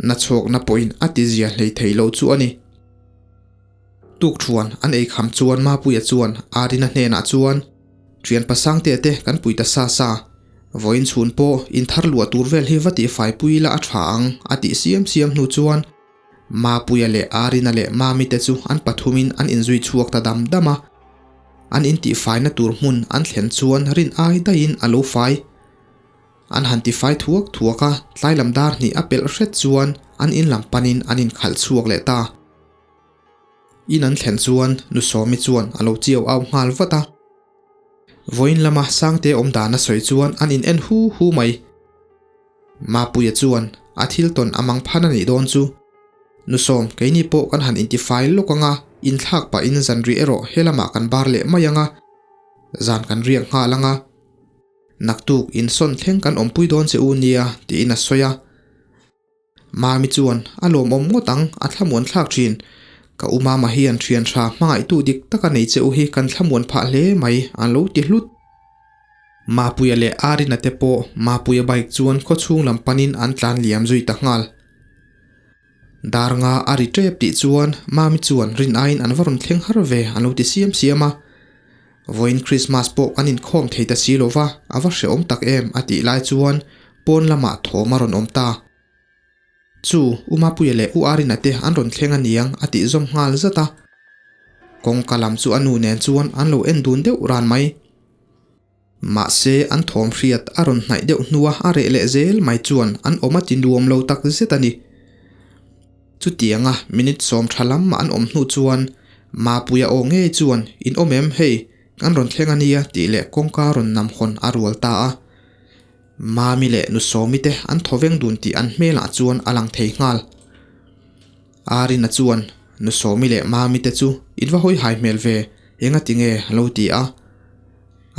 Na chhawkna pawhin a ti zia hlei thei lo chu a ni. Tukthuan an ei kham chuan Mapuia chuan Arina hnenah chuan, Thian pasangte te kan pui ta sa sa, vawiin chhun pawh inthar luah tur vel hi va tihfai pui ila a tha ang a tih siam siam hnu chuan Mapuia leh Arina leh Mami te chu an pathumin an inzui chhuak ta dam dam a. An intihfaina tur hmun an thlen chuan rin ai daihin a lo fai. An han ti fai thuak thuak a, tlai lam dar hnih a pelh hret chuan an in lam panin an inkhalh chhuak leh ta. In an thlen chuan Nu Sawmi chuan a lo chiau au nghal vat a. Vawiin lama Sangte awm dan a sawi chuan an in en hu hu mai. Mapuia chuan a thil tawn a mang phan a nih dawn chu. Nu Sawm, keini pawh kan han intifai lawk ang a, inthlak pahin zanriah erawh he lamah kan bar leh mai ang a, zan kan riak nghal ang a. Naktuk insawn thleng kan awmpui dawn che u nia tiin a sawi a. Mami chuan a lawmawm ngawt ang, a thlamuan thlak thin. Ka u Mama hian thian tha hmangaihtu dik taka nei che u hi kan thlamuan phah hle mai a lo ti hlut. Mapuia leh Arina te pawh Mapuia bike chuan khawchhung lam panin an tlan liam zui ta nghal. Dar nga a ri tep tih chuan Mami chuan rin aiin an va rawn thleng har ve an lo ti siam siam a. Vawiin Krismas pawh kan inkhawm thei ta si lo va, a va hrehawm tak em a tih lai chuan pawn lamah thawm a rawn awm ta. Chu, U Mapuia leh U Arina te an rawn thleng a niang a tih zawm nghal zat a. Kawngka lam chu a nu nen chuan an lo en dun deuh ran mai. Mahse, an thawm hriat a rawn hnaih deuh hnua a reh leh zel mai chuan an awm a ti nuam lo tak zet a ni. Chutianga minute sawm tha lam an awm hnu chuan Mapuia aw ngei chuan In awm em hei, kan rawn thleng a nia tih leh kawngka rawn nam hawn a rual ta a. Mami leh Nu Sawmi te an thaw veng dun tih an hmelah chuan a lang thei nghal. Arina chuan Nu Sawmi leh Mami te chu in va hawi hai hmel ve, engati nge a lo ti a.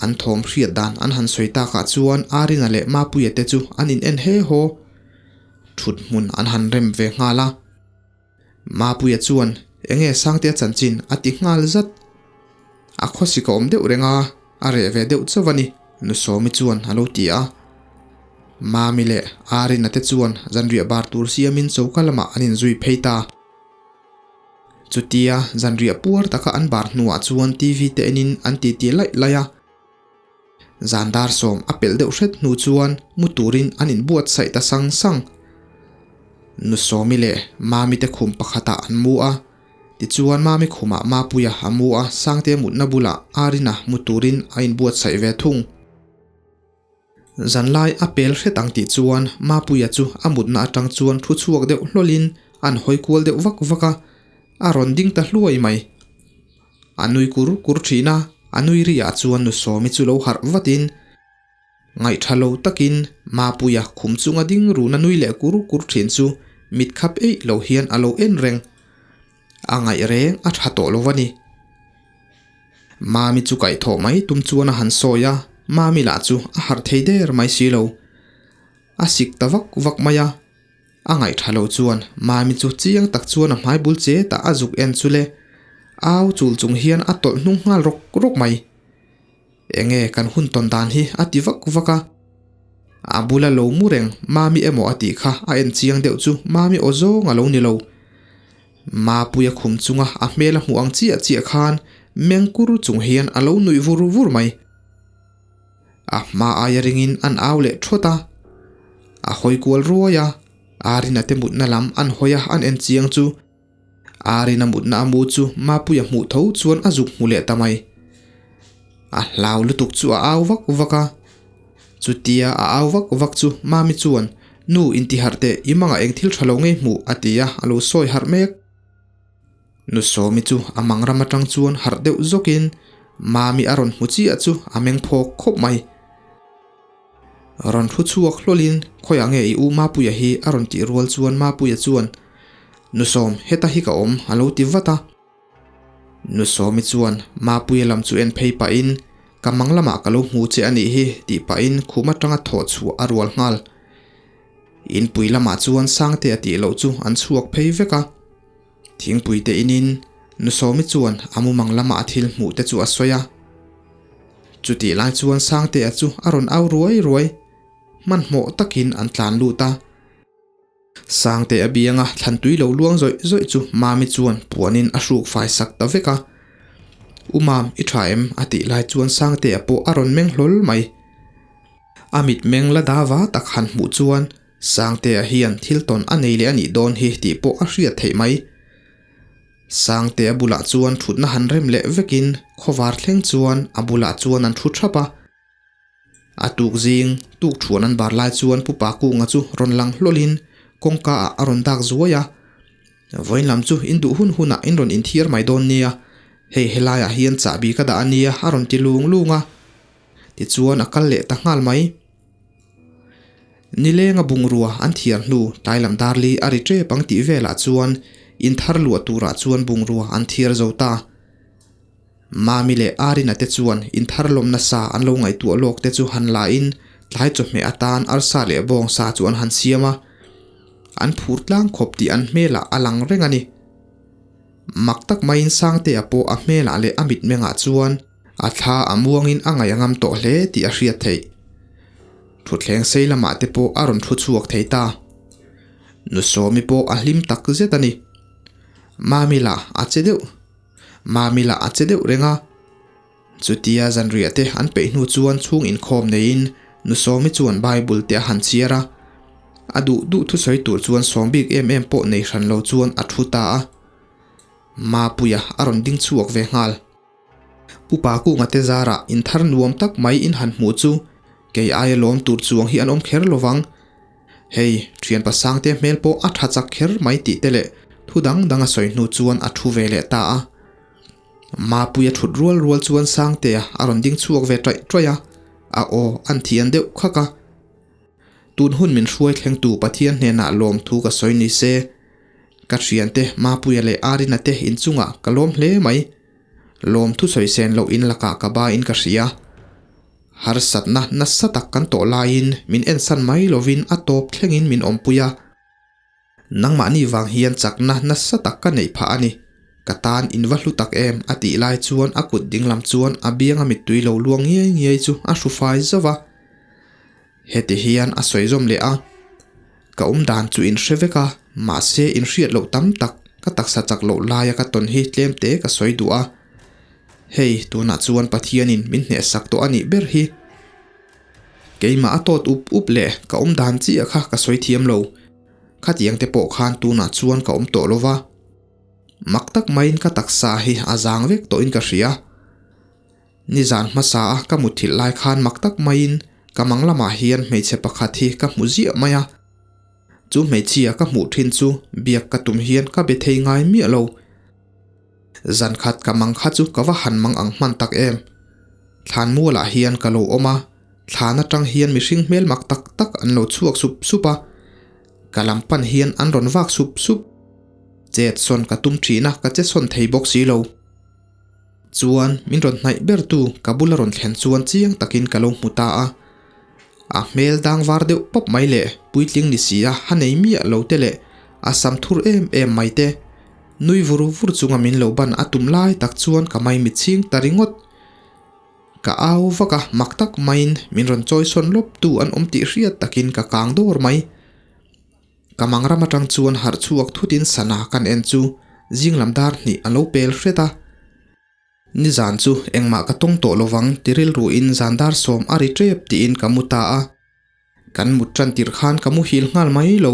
An thawm hriat dan an han sawi takah chuan Arina leh Mapuia te chu an in en he haw. Thut hmun an han rem ve nghal a. Mapuia chuan enge Sangtea chanchin a ti nghal zat. A khawsik a awm deuh reng a, a reh ve deuh chauh a ni, Nu Sawmi chuan a lo ti a. Mami leh Arina te chuan zanriah bar tur siamin choka lamah an inzui phei ta. Chutia zanriah puar taka an bar hnuah chuan TV te enin an titi laih laih a. Zan dar sawm a pelh deuh hret hnu chuan mu turin an inbuatsaih ta sang sang. Nu Sawmi leh Mami te khum pakhatah an mu a, tichuan Mami khumah Mapuia a mu a, Sangtea mutna bulah Arina mu turin a inbuatsaih ve thung. Zanlai a pel hret ang tih chuan Mapuia chu a mutna atang chuan thu chhuak deuh hlawlin an hawi kual deuh vak vak a, a rawn ding ta hluai mai. A nui kur kur thin a, a nui ri ah chuan nu Sawmi chu lo harh vatin ngaihtha lo takin Mapuia khum chunga ding runa nui leh kur kur thin chu mit khap eih lo hian a lo en reng. A ngaih reng a tha tawh lo a ni. Mami chu kaihthawh mai tum chuan a han sawi a, Mami lah chu a harh thei der mai si lo. A sik ta vak vak mai a, a ngaihtha lo chuan Mami chu chiang tak chuan a hmai bul che tah a zuk en chu le, au chul chung hian a tawlh hnung nghal rawk rawk mai. Enge kan hun tawn dan hi a ti vak vak a. A bula lo mu reng Mami emaw a tih kha a en chiang deuh chu Mami aw zawng a lo ni lo. Mapuia khum chunga a hmel a hmuh ang chiah chiah khan meng kur chung hian a lo nuih vur vur mai. A hma aia ringin an au leh thawt a. A hawi kual ruai a, Arina te mutna lam an hawi a an en chiang chu Arina mutna a mu chu Mapuia hmuh tho chuan a zuk hmu leh ta mai. A hlau lutuk chu a au vak vak a. Chutia a au vak vak chu Mami chuan, Nu intiharh teh, i mangah eng thil tha lo ngei hmuh, a ti a, a lo sawi harh mek. Nu Sawmi chu a mang ram atang chuan harh deuh zawkin Mami a rawn hmu chiah chu a meng phawk khawp mai. Rawn thu chhuak hlawlin khawiah nge i u Mapuia hi a rawn tih rual chuan Mapuia chuan, Nu Sawm, heta hi ka awm, a lo ti vat a. Nu Sawmi chuan Mapuia lam chu en phei pahin, Ka mang lamah ka lo hmu che a nih hi, tih pahin khum atanga thawh chhuah a rual nghal. Inpui lamah chuan Sangte a tih loh chu an chhuak phei vek a. Thingpui te inin Nu Sawmi chuan a mumang lama a thil hmuh te chu a sawi a. Chutih lai chuan Sangtea chu a rawn au ruai ruai. Hmanhmawh takin an tlan lut a. Sangtea bianga thlan tui lo luang zawih zawih chu Mami chuan puanin a hruk fai sak ta vek a. U Mam, i tha em? a tih lai chuan Sangtea pawh a rawn meng hlawl mai. A mitmeng la dava tak han hmuh chuan Sangtea hian thil tawn a nei leh a nih dawn hi tih pawh a hriat theih mai. Sangtea bulah chuan thutna han rem leh vekin khawvar thleng chuan a bulah chuan an thu thap a. A tuk zing, tuk thuan an bar lai chuan Pu Pakunga chu rawn lang hlawlin kawngka ah a rawn dak zuai a. Vawiin lam chu in duh hun hunah in rawn inthiar mai dawn nia, hei helaiah hian chahbi ka dah a nia a rawn ti lung lung a. Tichuan a kal leh ta nghal mai. Nilenga bungrua an thiar hnu tlailam darli a ri tep ang tih velah chuan in thar luah turah chuan bungrua an thiar zo ta. Mami leh Arina te chuan in thar lawm nasa an lo ngaihtuah lawk te chu han la in tlai chawhmeh atan arsa leh bawng sa chu an han siam a. An phur tlang khawp tih an hmelah a lang reng a ni. Mak tak maiin Sangtea pawh a hmelah leh a mitmengah chuan A thla a muangin a ngaih a ngam tawh hle tih a hriat theih. Thutthleng sei lamah te pawh a rawn thu chhuak thei ta. Nu Sawmi pawh a hlim tak zet a ni. Mami lah a che deuh. Mami lah a che deuh reng a. Chutia zanriah te an peih hnu chuan chhung inkhawm neiin Nu Sawmi chuan Bible te a han chhiar a. A duh duh thusawi tur chuan sawm bik em em pawh nei hran lo chuan a thu ta a. Mapuia a rawn ding chhuak ve nghal. Pu Pakunga te zarah in thar nuam tak mai in han hmuh chu kei aia lawm tur chuang hi an awm kher lovang. Hei, thian pasangte hmel pawh a tha chak kher mai tih te leh thu dang dang a sawi hnu chuan a thu ve leh ta a. Mapuia thut rual rual chuan Sangtea a rawn ding chhuak ve taih taih a, a aw an thian deuh khak a. Tun hun min hruai thlengtu Pathian hnenah lawmthu ka sawi ni se. Ka thiante Mapuia leh Arina te inchungah ka lawm hle mai. Lawm thusawi sen loh in lakah ka ba in ka hria. Harsatna nasa tak kan tawh laiin min ensan mai lovin a tawp thlengin min awmpui a. Nangmahni vang hian chakna nasa tak ka neih phah a ni. Ka tan in va hlu tak em a tih lai chuan a kut dinglam chuan a bianga mittui lo luang ngiai ngiai chu a hru fai zauh va. Heti hian a sawi zawm leh a, Ka awm dan chu in hre vek a, mahse in hriat loh tam tak. Ka taksa chak loh laia ka tawn hi tlem te ka sawi duh a. Hei, tunah chuan Pathianin min hnehsak tawh a nih ber hi. Keimah a tawt up up leh ka awm dan chiah kha ka sawi thiam lo. Khatiang te pawh khan tunah chuan ka awm tawh lo va. Mak tak maiin ka taksa hi a zang vek tawhin ka hria. Nizan hmasa a ka mutthilh lai khan mak tak maiin ka mang lamah hian hmeichhe pakhat hi ka hmu ziah mai a. Chu hmeichhia ka hmuh thin chu biak ka tum hian ka be thei ngai miah lo. Zan khat ka mang kha chu ka va han mang ang hman tak em. Thlan mualah hian ka lo awm a, thlan atang hian mihring hmel mak tak tak an lo chhuak sup sup a. Ka lam pan hian an rawn vak sup sup. Chet sawn ka tum thin a, ka che sawn thei bawk si lo. Chuan min rawn hnaih ber tu ka bula rawn thlen chuan chiang takin ka lo hmu ta a. A hmel dang var deuh pawp mai leh puitling ni si a ha nei miah lo te leh a sam thur em em mai te. Nui vur vur chunga min lo ban a tum lai tak chuan ka maimit chhing ta ringawt. Ka au vak a, mak tak maiin min rawn chawi sawn lawp tu an awm tih hriat takin ka kang dawr mai. Ka mang ram atang chuan harh chhuak thutin sana kan en chu zing lam dar hnih a lo pel hret a. Nizan chu engmah ka tawng tawh lovang ti rilruin zan dar sawm a ri tep tiin ka mu ta a. Kan mut tan tirh khan ka muhil nghal mai lo.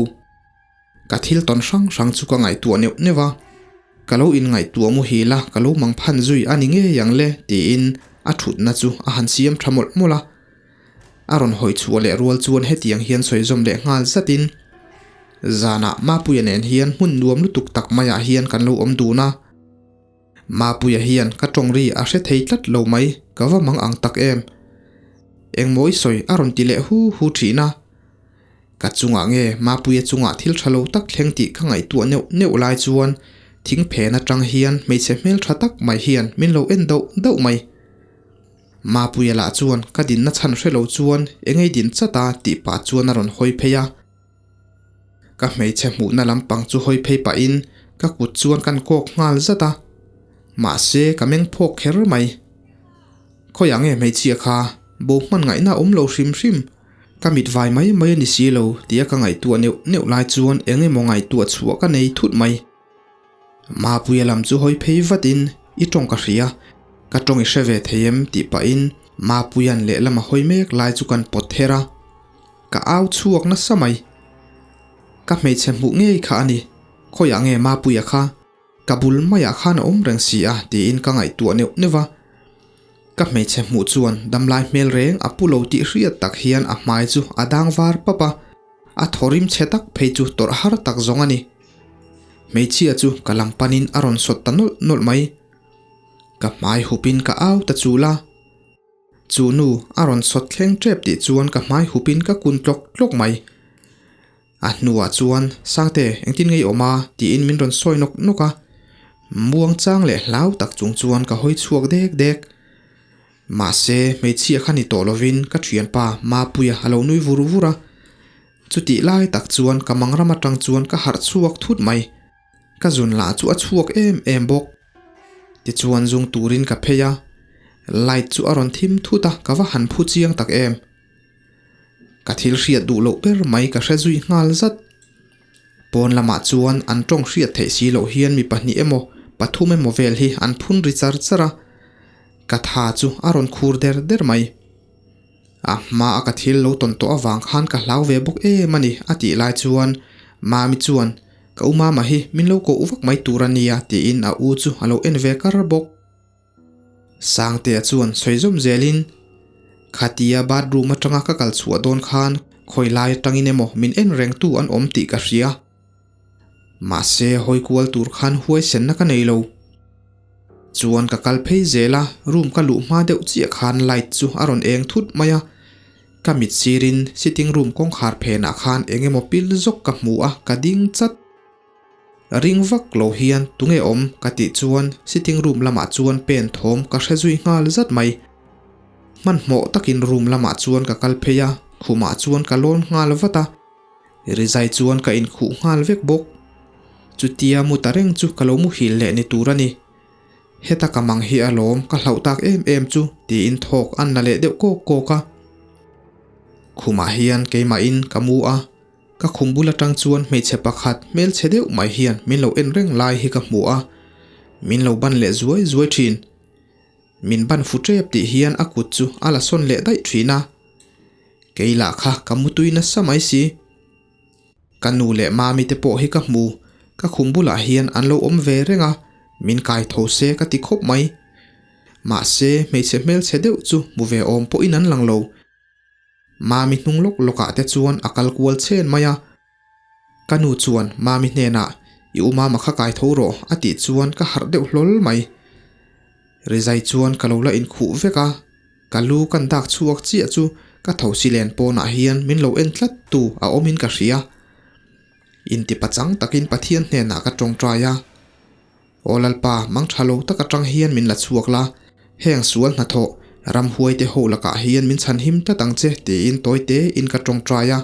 Ka thil tawn hrang hrang chu ka ngaihtuah neuh neuh a. Ka lo inngaihtuah muhil a, ka lo mang phan zui a ni ngei ang le tiin a thutna chu a han siam tha mawlh mawlh a. A rawn hawi chhuah leh rual chuan hetiang hian sawi zawm leh nghal zatin, Zanah Mapuia nen hian hmun nuam lutuk tak maiah hian kan lo awm dun a. Mapuia hian ka tawng ri a hre thei tlat lo mai, ka va mang ang tak em. Engmaw i sawi a rawn ti leh hu hu thin a. Ka chungah nge Mapuia chungah thil tha lo tak thleng tih ka ngaihtuah neuh neuh lai chuan thing phen atang hian hmeichhe hmel tha tak mai hian min lo en dauh dauh mai. Mapuia lah chuan ka dinna chhan hre lo chuan engei din chat a tih pah chuan a rawn hawi phei a. Ka hmeichhe hmuhna lampang chu hawi phei pahin ka kut chuan kan kawk nghal zat a. Mahse ka meng phawk kher mai. Khawiah nge hmeichhia kha bo hman ngaihna a awm lo hrim hrim. Ka mit vai mai mai a ni si lo tia ka ngaihtuah neuh neuh lai chuan eng emaw ngaihtuah chhuah ka nei thut mai. Mapuia lam chu hawi phei vatin i tawng ka hria, ka tawng i hre ve thei em tih pahin Mapuia'n lehlam a hawi mek lai chu kan pawt her a, ka au chhuak nasa mai. Ka hmeichhe hmuh ngei kha a ni, khawiah nge Mapuia kha? Ka bul maiah khan a awm reng si a tiin ka ngaihtuah neuh neuh a. Ka hmeichhe hmuh chuan damlai hmel reng a pu lo tih hriat tak hian a hmai chu a dang var pap a, a thaw rim chhe tak phei chu tawrh har tak zawng a ni. Hmeichhia chu ka lam panin a rawn sawt ta nawlh nawlh mai. Ka hmai hupin ka au ta chul a. Chu nu a rawn sawt thleng tep tih chuan ka hmai hupin ka kun tlawk tlawk mai. A hnuah chuan, Sangte, engtin nge i awm a? tiin min rawn sawi nawk nawk a. Muang chang leh hlau tak chung chuan ka hawi chhuak dek dek. Mahse, hmeichhia kha ni tawh lovin ka thianpa Mapuia a lo nui vur vur a. Chutih lai tak chuan ka mang ram atang chuan ka harh chhuak thut mai. Ka zun lah chu a chhuak em em bawk. Tichuan zung turin ka phei a, light chu a rawn thim thut a, ka va han phu chiang tak em. Ka thil hriat duh loh ber mai ka hre zui nghal zat. Pawn lamah chuan an tawng hriat theih si loh hian mi pahnih emaw pathum emaw vel hi an phun ri char char a, ka tha chu a rawn khur der der mai. A hma a ka thil lo tawn tawh avang khan ka hlau ve bawk em a ni a tih lai chuan Mami chuan ka u mama hi min lo koh vak mai tur a nia tiin a u chu a lo en ve kar bawk. Sangtea chuan sawi zawm zelin Khatia bathroom atanga ka kal chhuah dawn khan khawi lai atangin emaw min en rengtu an awm tih ka hria. Mahse hawi kual tur khan huaisenna ka nei lo. Chuan ka kal phei zel a, room ka luh hma deuh chiah khan light chu a rawn eng thut mai a, ka mit sirin sitting room kawngkhar phenah khan eng emaw pil zawk ka hmu a, ka ding chat. Ring vak lo hian tunge awm ka tih chuan sitting room lamah chuan pen thawm ka hre zui nghal zat mai. Hmanhmawh takin room lamah chuan ka kal phei a, khumah chuan ka lawn nghal vat a. Rizai chuan ka inkhuh nghal vek bawk. Chutia mu ta reng chu ka lo muhil leh ni tur a ni. Heta ka mang hi alawm ka hlauh tak em em chu tiin thawk an la leh deuh kawk kawk a. Khumah hian keimahin ka mu a. Ka khum bul atang chuan hmeichhe pakhat hmelchhe deuh mai hian min lo en reng lai hi ka hmu a, min lo ban leh zuai zuai thin. Min ban fu tep tih hian a kut chu a la sawn leh daih thin a. Kei lah kha ka mutui nasa mai si. Ka nu leh mami te pawh hi ka hmu, ka khum bulah hian an lo awm ve reng a, min kai tho se ka ti khawp mai. Mahse hmeichhe hmelchhe deuh chu hmu ve awm pawhin an lang lo. Mami hnung lawk lawkah te chuan a kal kual chhen mai a. Ka nu chuan Mami hnenah, I u mama kha kai tho rawh, a tih chuan ka harh deuh hlawl mai. Rizai chuan ka lo la inkhuh vek a, ka lu kan dak chhuak chiah chu ka thosi len pawnah hian min lo en tlat tu a awmin ka hria. Intipachang takin Pathian hnenah ka tawngtai a. Aw Lalpa, mang tha lo tak atang hian min la chhuak la, heng sual hnathawh, ramhuai te ho lakah hian min chhan him tlat ang che tiin tawi te in ka tawngtai a.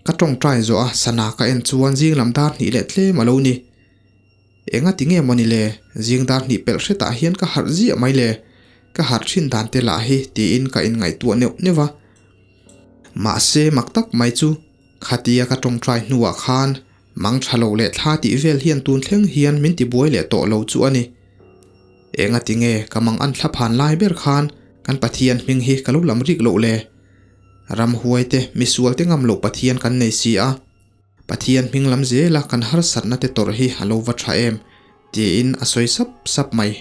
Ka tawngtai zawh a sana ka en chuan zing lam dar hnih leh tlem a lo ni. Enga ti nge mawni le, zing dar hnih pelh hretah hian ka harh ziah mai le, ka harh thin dan te lah hi tiin ka inngaihtuah neuh neuh a. Mahse mak tak mai chu khatia ka tawngtai hnuah khan Mang tha lo leh thla tih vel hian tun thleng hian min ti buai leh tawh lo chu a ni. Enga ti nge ka mang an thla phan lai ber khan kan Pathian hming hi ka lo lam rik loh le? Ramhuai te, misual te ngam loh Pathian kan nei si a. Pathian hming lam zela kan harsatna te tawrh hi a lo va tha em? tiin a sawi sap sap mai.